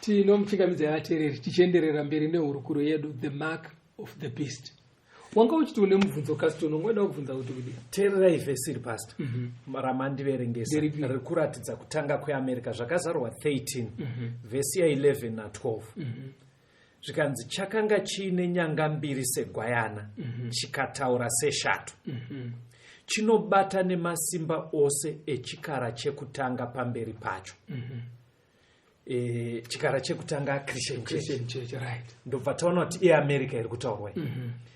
Tinomuchingamidzai vateereri tichienderera mberi nehurukuro yedu, The Mark of the Beast. Wanga uchiti une mubvunzo, Caston, ungoda kubvunza kuti kudii? Teererai vhesi iri, Pastor, ramandiverengesa. Nderipi? Riri kuratidza kutanga kweAmerica, Zvakazarwa 13, vhesi ya11 na12. Zvikanzi, chakanga chiine nyanga mbiri segwayana, chikataura seshato. Chinobata nemasimba ose echikara chekutanga pamberi pacho. Chikara chekutanga, Christian Church. Christian Church, right. Ndobva taona kuti iAmerica iri kutaurwa iyi.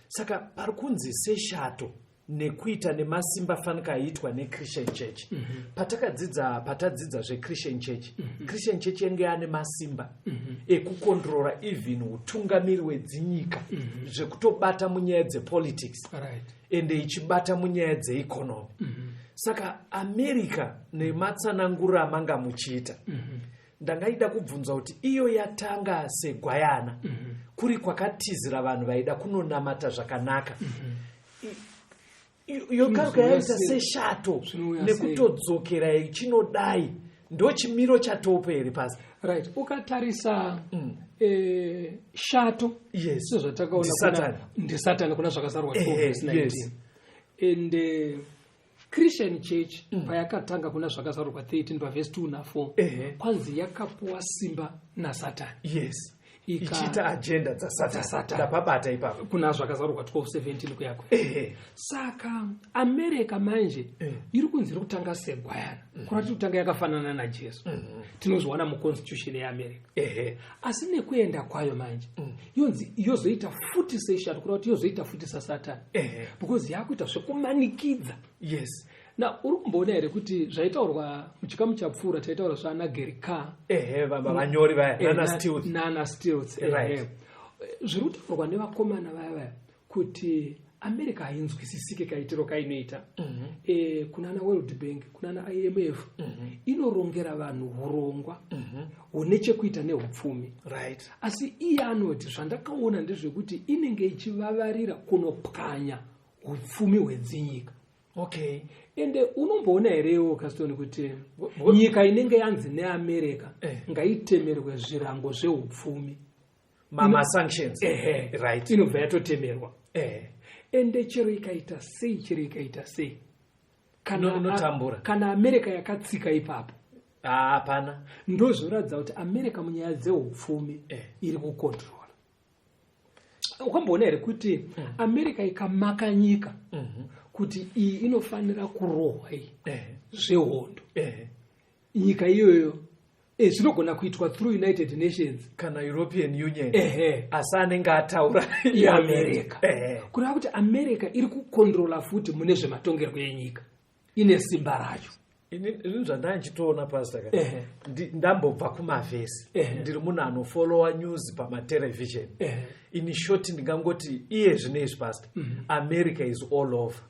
Saka pari kunzi seshato nekuita nemasimba fanika aiitwa neChristian Church. Patakadzidza, patadzidza zveChristian Church, Christian Church yange yane masimba ekukontrora even utungamiri wedzinyika, zvekutobata munyaya dzepolitics, ende ichibata munyaya dzeeconomy. Saka America, nematsananguro amanga muchiita, ndangaida kubvunza kuti iyo yatanga segwayana, kuri kwakatizira vanhu vaida kunonamata zvakanaka, yokaruka Zvinouya yaita sei? seshato Zvinouya nekutodzokera ichinodai, ndo chimiro chatopo here pasi? Right, ukatarisa shato, sezvatakaona, Ndisatani. ndisatani kuna Zvakazarwa 12 verse 19. And Christian Church payakatanga kuna Zvakazarurwa 13 pavhesi 2 na4, kwanzi yakapuwa simba naSatani. Ichiita agenda dzasatani. DzaSatani. Ndapabata ipapo. Kuna Zvakazarurwa 12:17 kuyako. Saka America manje iri kunzi iri kutanga segwayana, kurati kutanga yakafanana naJesu. Tinozviwana muconstitution yeAmerica. Asi nekuenda kwayo manje, yonzi yozoita futi seshato, kureva kuti yozoita futi saSatani, because yakuita zvekumanikidza. Na uri kumboona here kuti zvaitaurwa muchikamu chapfuura, taitaura zvaana Gary Carr? Ehe, vanyori vaya, nana Stills. Nana Stills. Zviri kutaurwa nevakomana vaya vaya kuti America hainzwisisike kaitiro kainoita. Kunana World Bank, kunana IMF, inorongera vanhu urongwa hune chekuita neupfumi. Asi iye anoti zvandakaona ndezvekuti inenge ichivavarira kunopwanya upfumi hwedzinyika. Ende unomboona herewo, Caston, kuti nyika inenge yanzi neAmerica ngaitemerwe zvirango zveupfumi, Masanctions. Inobva yatotemerwa. Ende chero ikaita sei, chero ikaita sei, Inotambura. kana America yakatsika ipapo, Hapana. ndozvoratidza kuti America munyaya dzeupfumi iri kukontrola. Ukamboona here kuti America ikamaka nyika kuti iyi inofanira kurohwa iyi zvehondo, nyika iyoyo, zvinogona kuitwa through United Nations kana European Union, asi anenge ataura iAmerica. Kureva kuti America iri kukontrola futi mune zvematongerwo enyika, ine simba racho. Ini zvandanga ndichitoona, Pastor, ka, ndambobva kumavhesi. Ndiri munhu anofollowa news pamaterevhizheni. In short, ndingangoti iye zvinezvi, Pastor, America is all over.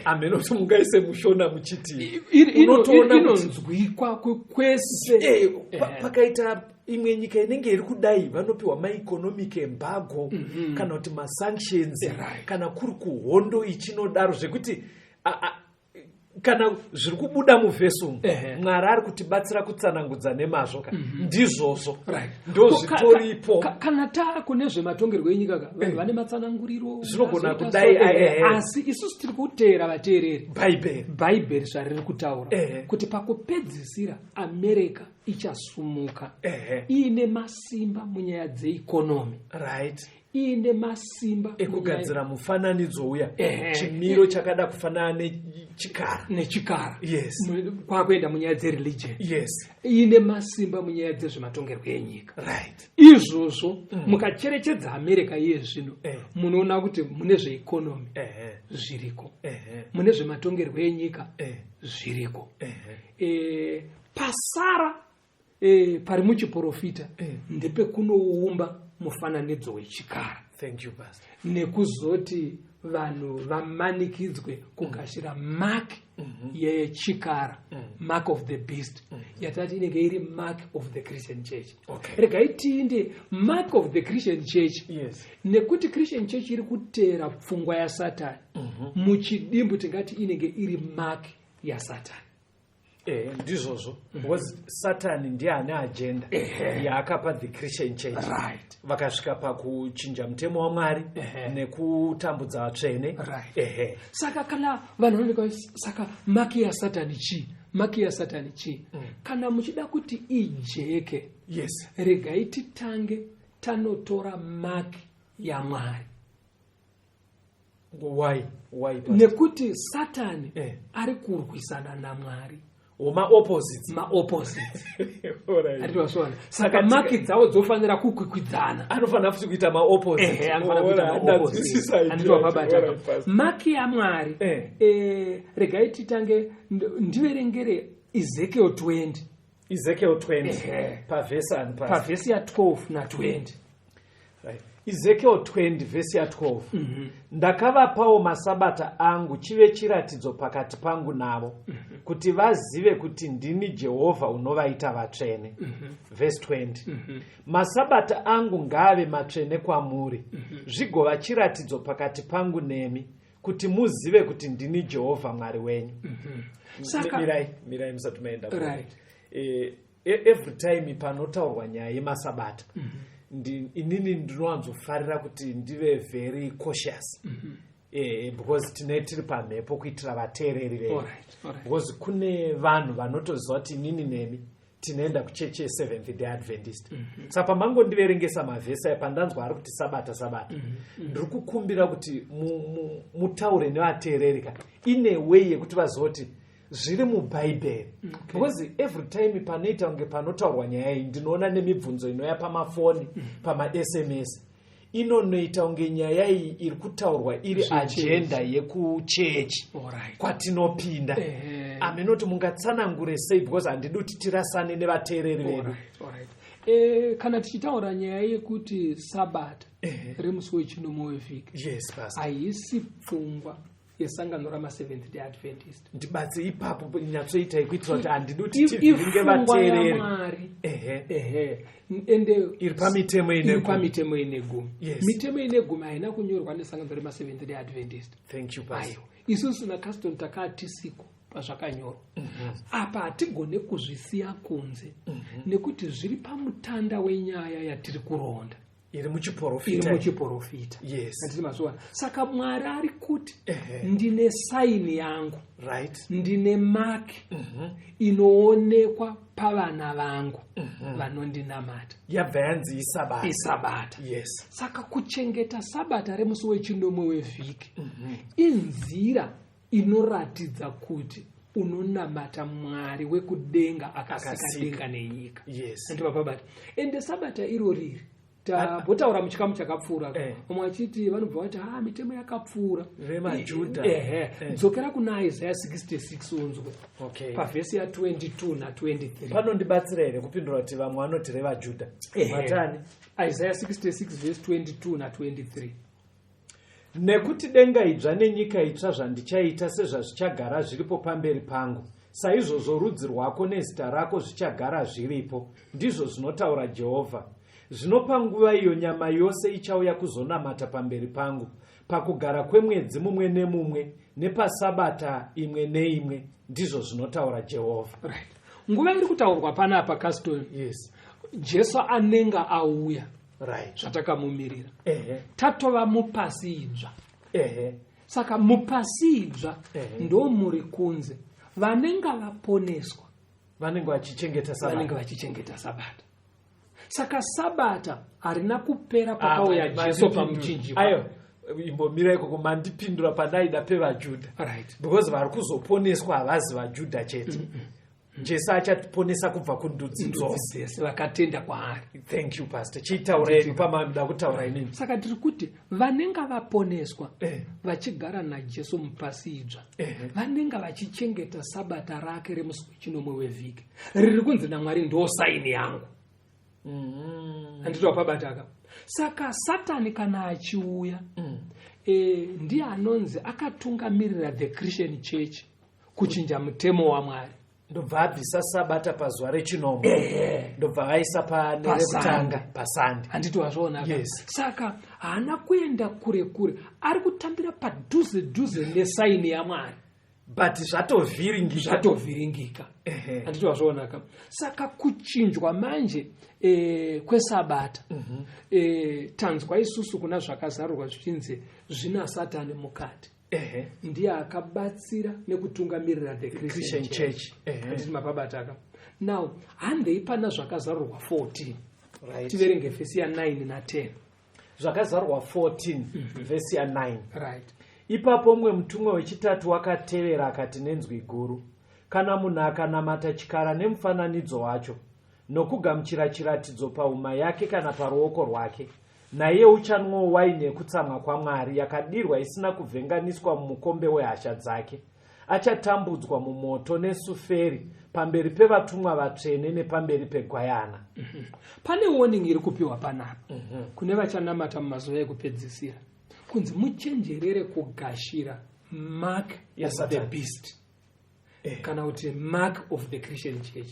Amene kuti mungaise muShona muchiti unotoona kuti Inonzwikwa kwese. Pakaita imwe nyika inenge iri kudai, vanopiwa maeconomic embargo kana kuti masanctions, kana kuri kuhondo ichinodaro, zvekuti kana zviri kubuda muvhesi umu, Mwari ari kutibatsira kutsanangudza nemazvo ka, ndizvozvo. Ndo zvitoripo. Kana taakune zvematongerwo enyika ka, vanhu vane matsananguriro. Zvinogona Vazoita kudai, so, asi isusu tiri kuteera vateereri Bhaibheri. Bhaibheri zvariri kutaura, kuti pakupedzisira America ichasumuka iine masimba munyaya dzeeconomy, iine masimba Ekugadzira mufananidzo uya, chimiro chakada kufanana nechikara. Nechikara. Kwakuenda munyaya dzereligion, iine masimba munyaya dzezvematongerwo enyika. Izvozvo mukacherechedza America iye zvino, munoona kuti mune zveeconomy zviriko, mune zvematongerwo enyika zviriko. Pasara pari muchiprofita ndepekunoumba mufananidzo wechikara Thank you, Pastor. nekuzoti vanhu vamanikidzwe kugashira mark yechikara, mark of the beast, yatati inenge iri mark of the Christian Church. Regai tiinde mark of the Christian Church, nekuti Christian Church iri kuteera pfungwa yaSatani. Muchidimbu tingati inenge iri mark yaSatani. Ndizvozvo, because Satani ndiye ane agenda yaakapa the Christian church. Vakasvika pakuchinja mutemo waMwari nekutambudza vatsvene. Saka kana vanhu vanooneka, saka mark yaSatani chii? Mark yaSatani chii? Kana muchida kuti ijeke, regai titange tanotora mark yaMwari. Why, Pastor? Nekuti Satani ari kurwisana naMwari. Maopposites. Maopposites, anditiwasona? Saka mark dzavo dzofanira kukwikwidzana. Anofanira futi kuita maopposite. Ehe, anofanira kuita maopposite. Handiti wapabata mark yaMwari? Regai titange ndiverengere Ezekiel 20. Ezekiel 20. Ehe. Pavhesi ani, Pastor? Pavhesi ya12 na20. Right. Ezekiel 20 vhesi ya12: "Ndakavapawo masabata angu chive chiratidzo pakati pangu navo, kuti vazive kuti ndini Jehovha unovaita vatsvene." Vhesi 20: "Masabata angu ngaave matsvene kwamuri, zvigova chiratidzo pakati pangu nemi, kuti muzive kuti ndini Jehovha Mwari wenyu." Saka Mirai, mirai, musati maenda kure. Every time panotaurwa nyaya yemasabata, inini ndinowanzofarira kuti ndive very cautious, because tine tiri pamhepo kuitira vateereri vedu, because kune vanhu vanotoziva kuti inini nemi tinoenda kuchechi yeSeventh Day Adventist. Saka pamangondiverengesa mavhesi aya, pandanzwa ari kuti sabata, sabata, ndiri kukumbira kuti mutaure nevateereri ka ine way yekuti vazive kuti zviri mubhaibheri, because every time panoita kunge panotaurwa nyaya iyi, ndinoona nemibvunzo inouya pamafoni, pamaSMS, inonoita kunge nyaya iyi iri kutaurwa iri Zvechechi. agenda yekuchechi kwatinopinda. Aminoti mungatsanangure sei, because handidi kuti tirasane nevateereri vedu. Alright. Kana tichitaura nyaya yekuti sabata remusi wechinomwe wevhiki, Yes, Pastor. haisi pfungwa yesangano ramaSeventh Day Adventist. Ndibatse ipapo, nyatsoitai kuitira kuti handidi kuti tivhiringe Ifungwa vateereri. yaMwari. Ehe, ende Iri pamitemo ine iri gumi. pamitemo ine gumi. Mitemo ine gumi haina kunyorwa nesangano remaSeventh Day Adventist. Thank you, Pastor. Aiwa, isusu naCaston takatisiko pazvakanyorwa apa, hatigone kuzvisiya kunze nekuti zviri pamutanda wenyaya yatiri kuronda. Iri Iri muchiprofita. Muchiprofita. Handiti mazuva? Saka Mwari ari kuti, ndine sign yangu, ndine mark inoonekwa pavana vangu vanondinamata. Yabva yanzi isabata. Isabata. Saka kuchengeta sabata remusi wechinomwe wevhiki inzira inoratidza kuti unonamata Mwari wekudenga akasika Akasika. denga nenyika. Andipapabata? Ende sabata iro riri tambotaura muchikamu chakapfuura, vamwe vachiti vanobva vati, ha, mitemo yakapfuura. VemaJudha. Ehe. Dzokera kuna Isaiah 66 unzwe, pavhesi ya22 na23. Panondibatsira here kupindura kuti vamwe vanoti revaJudha? Ehe. Matani? Isaiah 66 vhesi 22 na23. "Nekuti denga idzva nenyika itsva zvandichaita sezvazvichagara zviripo pamberi pangu, saizvozvo rudzi rwako nezita rako zvichagara zviripo, ndizvo zvinotaura Jehovha. Zvino panguva iyo nyama yose ichauya kuzonamata pamberi pangu, pakugara kwemwedzi mumwe nemumwe nepasabata imwe neimwe, ndizvo zvinotaura Jehovha." Right, nguva iri kutaurwa panapa, Caston, Jesu anenge auya, zvatakamumirira. Tatova mupasi idzva. Saka mupasi idzva ndo muri kunze vanenge vaponeswa, vanenge vachichengeta vanenge sabata. Vachichengeta sabata. Saka sabata harina kupera pakauya Ah, Jesu mandipindura. pamuchinjikwa. Ayo, imbomira ikoko, mandipindura pandaida pevaJudha, because vari kuzoponeswa havazi vaJudha chete. Jesu achatiponesa kubva kundudzi Ndudzi dzose. dzese vakatenda kwaari. Thank you, Pastor. Chiitaura yedu pamamuda kutaura inini. Saka tiri kuti vanenge vaponeswa, vachigara naJesu mupasi idzva, vanenge vachichengeta sabata rake remusi wechinomwe wevhiki riri kunzi naMwari ndo sign yangu. Handiti wapabataka? Saka Satani kana achiuya, ndiye anonzi akatungamirira the Christian church kuchinja mutemo waMwari. Ndobva abvisa sabata pazuva rechinomwe, ndobva vaisa pane rekutanga paSande. Handiti wazviona? Yes. Saka haana kuenda kure kure, ari kutambira padhuze dhuze nesign yaMwari. But zvatovhiringika. Zvatovhiringika. Handiti wazvionaka? Saka kuchinjwa manje kwesabata, tanzwa isusu kuna Zvakazarurwa zvichinzi zvina Satani mukati. Ndiye akabatsira nekutungamirira the Christian Christian Church. Church. Handiti mapabataka? Now handei pana Zvakazarurwa 14. Tiverenge vhesi ya9 na10. Zvakazarurwa 14, vhesi ya9. Ipapo mumwe mutumwa wechitatu wakatevera akati nenzwi guru, "Kana munhu akanamata chikara nemufananidzo wacho nokugamuchira chiratidzo pahuma yake kana paruoko rwake, naiye uchanwawo waini yekutsamwa kwaMwari yakadirwa isina kuvhenganiswa mumukombe wehasha dzake. Achatambudzwa mumoto nesuferi pamberi pevatumwa vatsvene nepamberi peGwayana." Pane warning iri kupiwa panapa kune vachanamata mumazuva ekupedzisira, kunzi muchenjerere kugashira mark of the YaSatan. beast kana kuti mark of the Christian Church,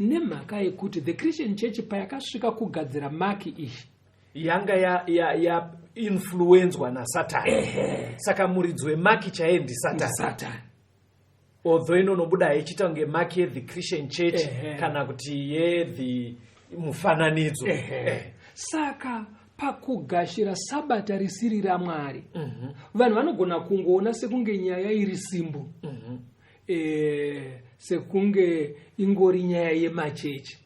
nemhaka yekuti the Christian Church payakasvika kugadzira mark iyi, yanga yainfluenzwa naSatani. Saka muridzi wemark chaiye ndiSatani. Satani. Although inonobuda ichiita kunge mark yethe Christian Church kana kuti yethe mufananidzo. Saka pakugashira sabata risiri raMwari, vanhu vanogona kungoona sekunge nyaya iri simple, sekunge ingori nyaya yemachechi,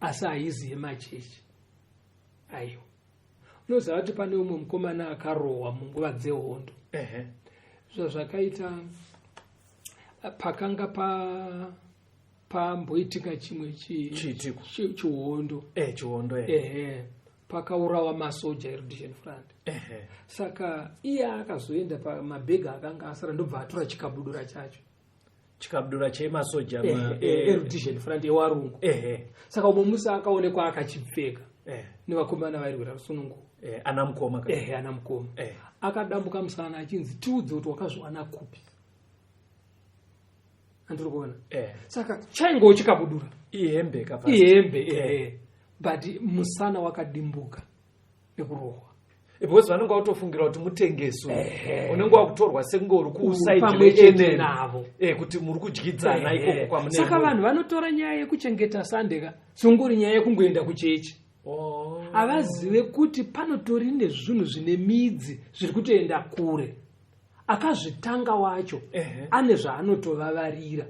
asi haizi yemachechi, aiwa. Unoziva kuti pane umwe mukomana akarohwa munguva dzehondo. Zvazvakaita, pakanga pamboitika chimwe Chiitiko. chihondo. Chihondo. Ehe, pakaurawa masoja eRhodesian Front. Saka iye akazoenda pamabhegi akanga asara, ndobva atora chikabudura chacho. Chikabudura chemasoja? ERhodesian Front, ewarungu. Saka umwe musi akaonekwa akachipfeka nevakomana vairwira rusununguko. Ana mukoma Ehe, ana mukoma. Akadambuka musana achinzi, "Tiudze kuti wakazviwana kupi." Andiri kuona? Saka chaingowo chikabudura. Ihembe ka? Ihembe, ehe, but musana wakadimbuka nekurohwa. Because vanenge vakutofungira kuti mutengesi uyu. Unenge wakutorwa sekunge uri kuside Pamwe chete reNN. navo. Kuti muri kudyidzana ikoko kwamunenge Saka muri. vanhu vanotora nyaya yekuchengeta Sunday ka songori nyaya yekungoenda kuchechi. Havazive kuti panotori nezvinhu zvine midzi zviri kutoenda kure. Akazvitanga wacho ane zvaanotovavarira,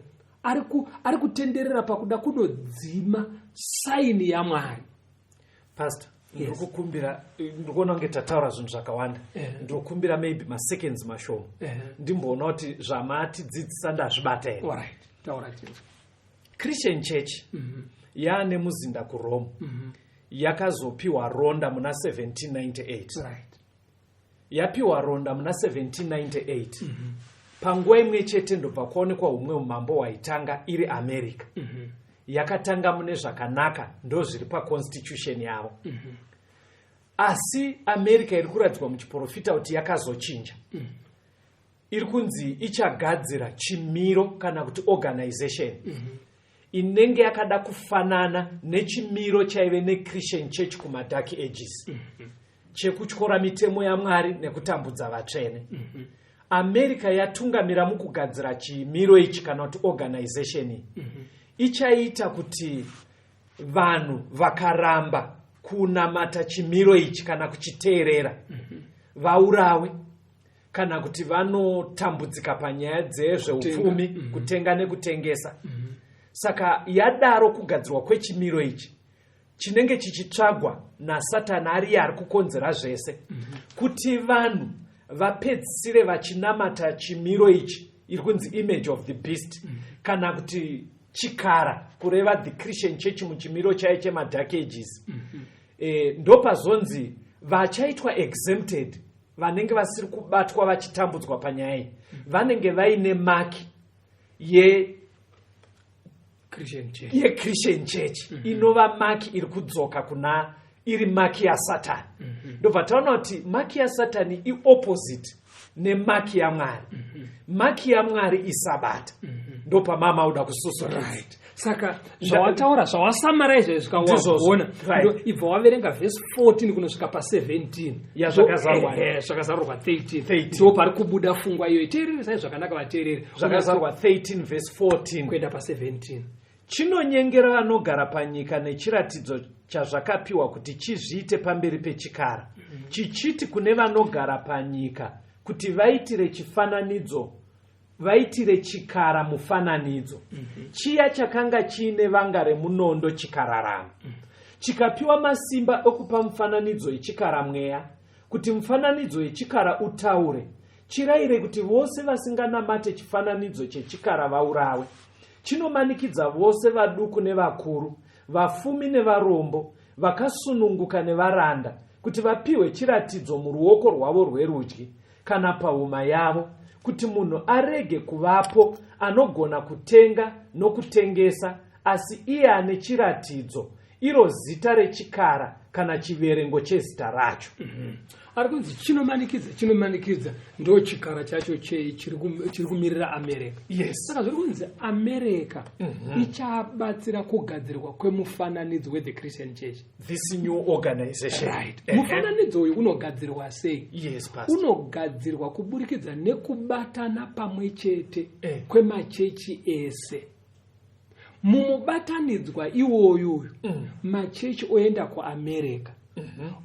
ari kutenderera pakuda kunodzima sign yaMwari. Pastor, ndiri kukumbira, ndiri kuona kunge tataura zvinhu zvakawanda. Ndiri kukumbira maybe maseconds mashoma, ndimboona kuti zvamatidzidzisa ndazvibata here. Alright, taura tinzwa. Christian Church yaane muzinda kuRome, yakazopiwa ronda muna 1798. Yapiwa ronda muna 1798, panguva imwe chete ndobva kwaonekwa humwe umambo hwaitanga iri America. Yakatanga mune zvakanaka, ndo zviri paconstitution yavo. Asi America iri kuratidzwa muchiprofita kuti yakazochinja, iri kunzi ichagadzira chimiro kana kuti organization inenge yakada kufanana nechimiro chaive neChristian Church kumaDark Ages, chekutyora mitemo yaMwari nekutambudza vatsvene. America yatungamira mukugadzira chimiro ichi kana kuti organization iyi ichaita kuti vanhu vakaramba kunamata chimiro ichi kana kuchiteerera vaurawe kana kuti vanotambudzika panyaya dzezveupfumi, kutenga nekutengesa. Saka yadaro kugadzirwa kwechimiro ichi chinenge chichitsvagwa naSatani ariye ari kukonzera zvese, kuti vanhu vapedzisire vachinamata chimiro ichi iri kunzi image of the beast kana kuti chikara, kureva the Christian Church muchimiro chayo chemaDark Ages. Ndopazonzi vachaitwa exempted, vanenge vasiri kubatwa vachitambudzwa panyaya iyi, vanenge vaine mark ye Christian Church. YeChristian Church, inova mark iri kudzoka kuna iri mark yaSatani. Ndobva taona kuti mark yaSatani iopposite nemark yaMwari. Mark yaMwari isabata. Ndopamama uda kususurudza. Right. Saka zvawataura, zvawasamara izvo Ndizvozvo. zvikawagona, Right. ibva waverenga vhesi 14 kunosvika pa17. Yazvakazarurwa. Zvakazarurwa 13. 13. Ndo pari kubuda fungwa iyoyo. Teereresai zvakanaka, vateereri. Zvakazarurwa 13 vhesi 14 kuenda pa17. Chinonyengera vanogara panyika nechiratidzo chazvakapiwa kuti chizviite pamberi pechikara, chichiti kune vanogara panyika kuti vaitire chifananidzo, vaitire chikara mufananidzo, chiya chakanga chiine vanga remunondo chikararama. Chikapiwa masimba okupa mufananidzo yechikara mweya, kuti mufananidzo yechikara utaure, chirayire kuti vose vasinganamate chifananidzo chechikara vaurawe. Chinomanikidza vose, vaduku nevakuru, vafumi nevarombo, vakasununguka nevaranda, kuti vapiwe chiratidzo muruoko rwavo rwerudyi kana pahuma yavo, kuti munhu arege kuvapo anogona kutenga nokutengesa asi iye ane chiratidzo, iro zita rechikara kana chiverengo chezita racho. Ari kunzi chinomanikidza, chinomanikidza ndo chikara chacho chiri kumirira America. Saka zviri kunzi America ichabatsira kugadzirwa kwemufananidzo wethe Christian Church. This new organization. Right. Mufananidzo uyu unogadzirwa sei? Yes, pastor. Unogadzirwa kuburikidza nekubatana pamwe chete kwemachechi ese. Mumubatanidzwa iwoyuyu, machechi oenda kuAmerica,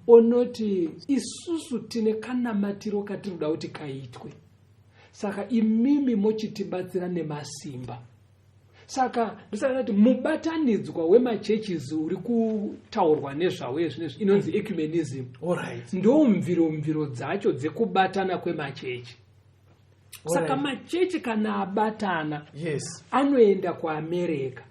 onoti isusu tine kanamatiro katiri kuda kuti kaitwe, saka imimi mochitibatsira nemasimba. Saka ndosaka kuti mubatanidzwa wemachurches uri kutaurwa nezvawo ezvinezvi inonzi ecumenism. All right. Ndo mviro mviro dzacho dzekubatana kwemachechi. Saka machechi kana abatana, anoenda kuAmerica,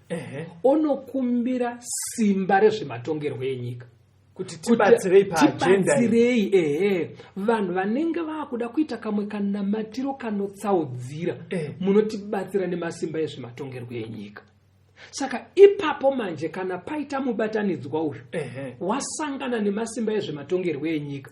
onokumbira simba rezvematongerwo enyika. Kuti Kuti tibatsirei paagenda iyi. tibatsirei, ehe, vanhu vanenge vaakuda kuita kamwe kanamatiro kanotsaudzira, munotibatsira nemasimba ezvematongerwo enyika. Saka ipapo manje kana paita mubatanidzwa uyu, wasangana nemasimba ezvematongerwo enyika,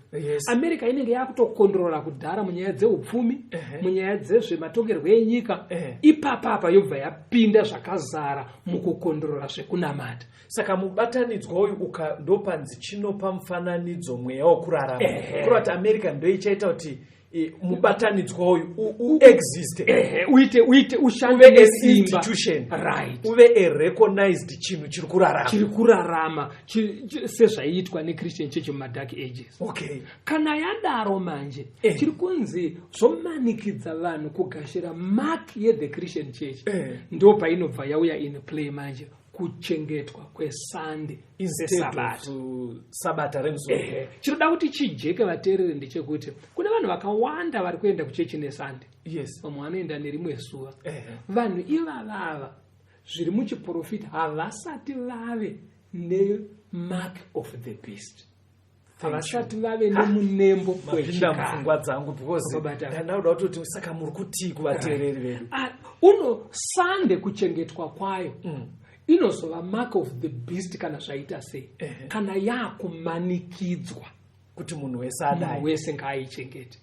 America inenge yakutokondorora kudhara munyaya dzeupfumi, munyaya dzezvematongerwo enyika. Ipapapa yobva yapinda zvakazara mukukondorora zvekunamata. Saka mubatanidzwa uyu ndopanzi chinopa mufananidzo mweya wokurarama. Kureva kuti America ndo ichaita kuti mubatanidzwa uyu uexiste. Ehe, uite ushande Uve an nesimba. institution. Uve a recognized chinhu chiri kurarama. Chiri kurarama sezvaiitwa neChristian Church mumadark ages. Kana yadaro manje, chiri kunzi zvomanikidza vanhu kugashira mark yethe Christian Church. Ndo painobva yauya in play manje, kuchengetwa kweSunday Instead sesabata. of sabata remuzuva. Ehe. Chinoda kuti chijeke, vateerere, ndechekuti kune vanhu vakawanda vari kuenda kuchechi neSunday. Vamwe vanoenda nerimwe zuva. Vanhu ivavava zviri muchiprofita havasati vave nemark of the beast, havasati vave nemunembo Mapinda wechikara. mupfungwa dzangu because Wakabata. ndandauda kutoti saka muri kutii kuvateereri vedu? Ah, uno Sunday kuchengetwa kwayo inozova mark of the beast kana zvaita sei? Kana yakumanikidzwa kuti munhu wese munhu adai. wese ngaaichengete.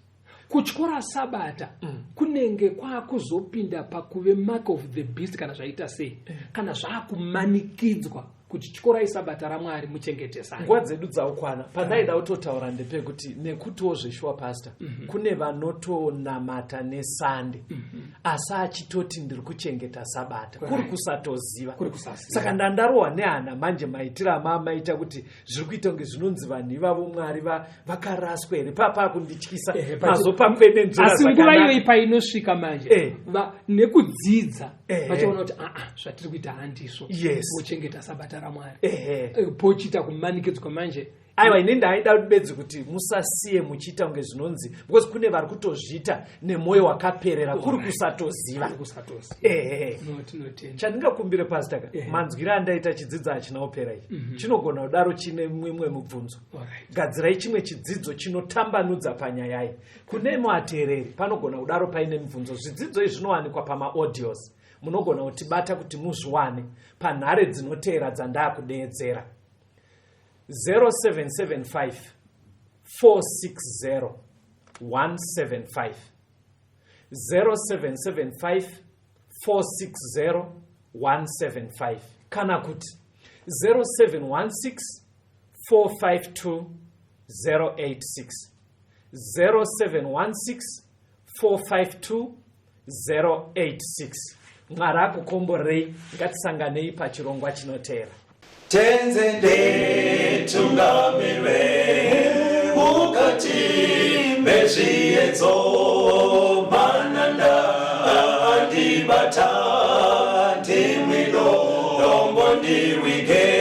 Kutyora sabata kunenge kwakuzopinda pakuve mark of the beast kana zvaita sei? Kana zvaakumanikidzwa kuti tyorai sabata raMwari, muchengetesai. Nguva dzedu dzaukwana. Pandaida kutotaura ndepekuti nekutiwo zveshuwa, pastor, kune vanotonamata neSunday asi achitoti ndiri kuchengeta sabata, kuri kusatoziva. Kuri kusaziva. Saka ndandarohwa nehana manje maitiro amaamaita kuti zviri kuita kunge zvinonzi vanhu ivavo Mwari vakaraswa here papa kundityisa. Mazopamwenenzvera. Asi nguva iyoyi painosvika manje, nekudzidza vachaona kuti aa, zvatiri kuita handizvo. Vochengeta sabata raMwari. Pochiita kumanikidzwa manje. Aiwa, ini ndaida bedzi kuti musasiye muchiita kunge zvinonzi, because kune vari kutozviita nemwoyo wakaperera, kuri kusatoziva. Kuri kusatoziva. No, tinotenda. Chandingakumbire, pastor ka, manzwiro andaita chidzidzo hachina kupera ichi, chinogona kudaro chine mimwe mubvunzo. Gadzirai chimwe chidzidzo chinotambanudza panyaya iyi kune muateereri. Panogona kudaro paine mibvunzo. Zvidzidzo izvi zvinowanikwa pamaaudios. Munogona kutibata kuti muzviwane panhare dzinoteera dzandaakudeedzera: 0775 460 175, 0775 460 175 kana kuti 0716 452 086, 0716 452 086. Mwari akukomborei. Ngatisanganei pachirongwa chinoteera. Tenzi, nditungamire mukati mezviedzo, mananda andibata, ndimwi dombo ndirwige.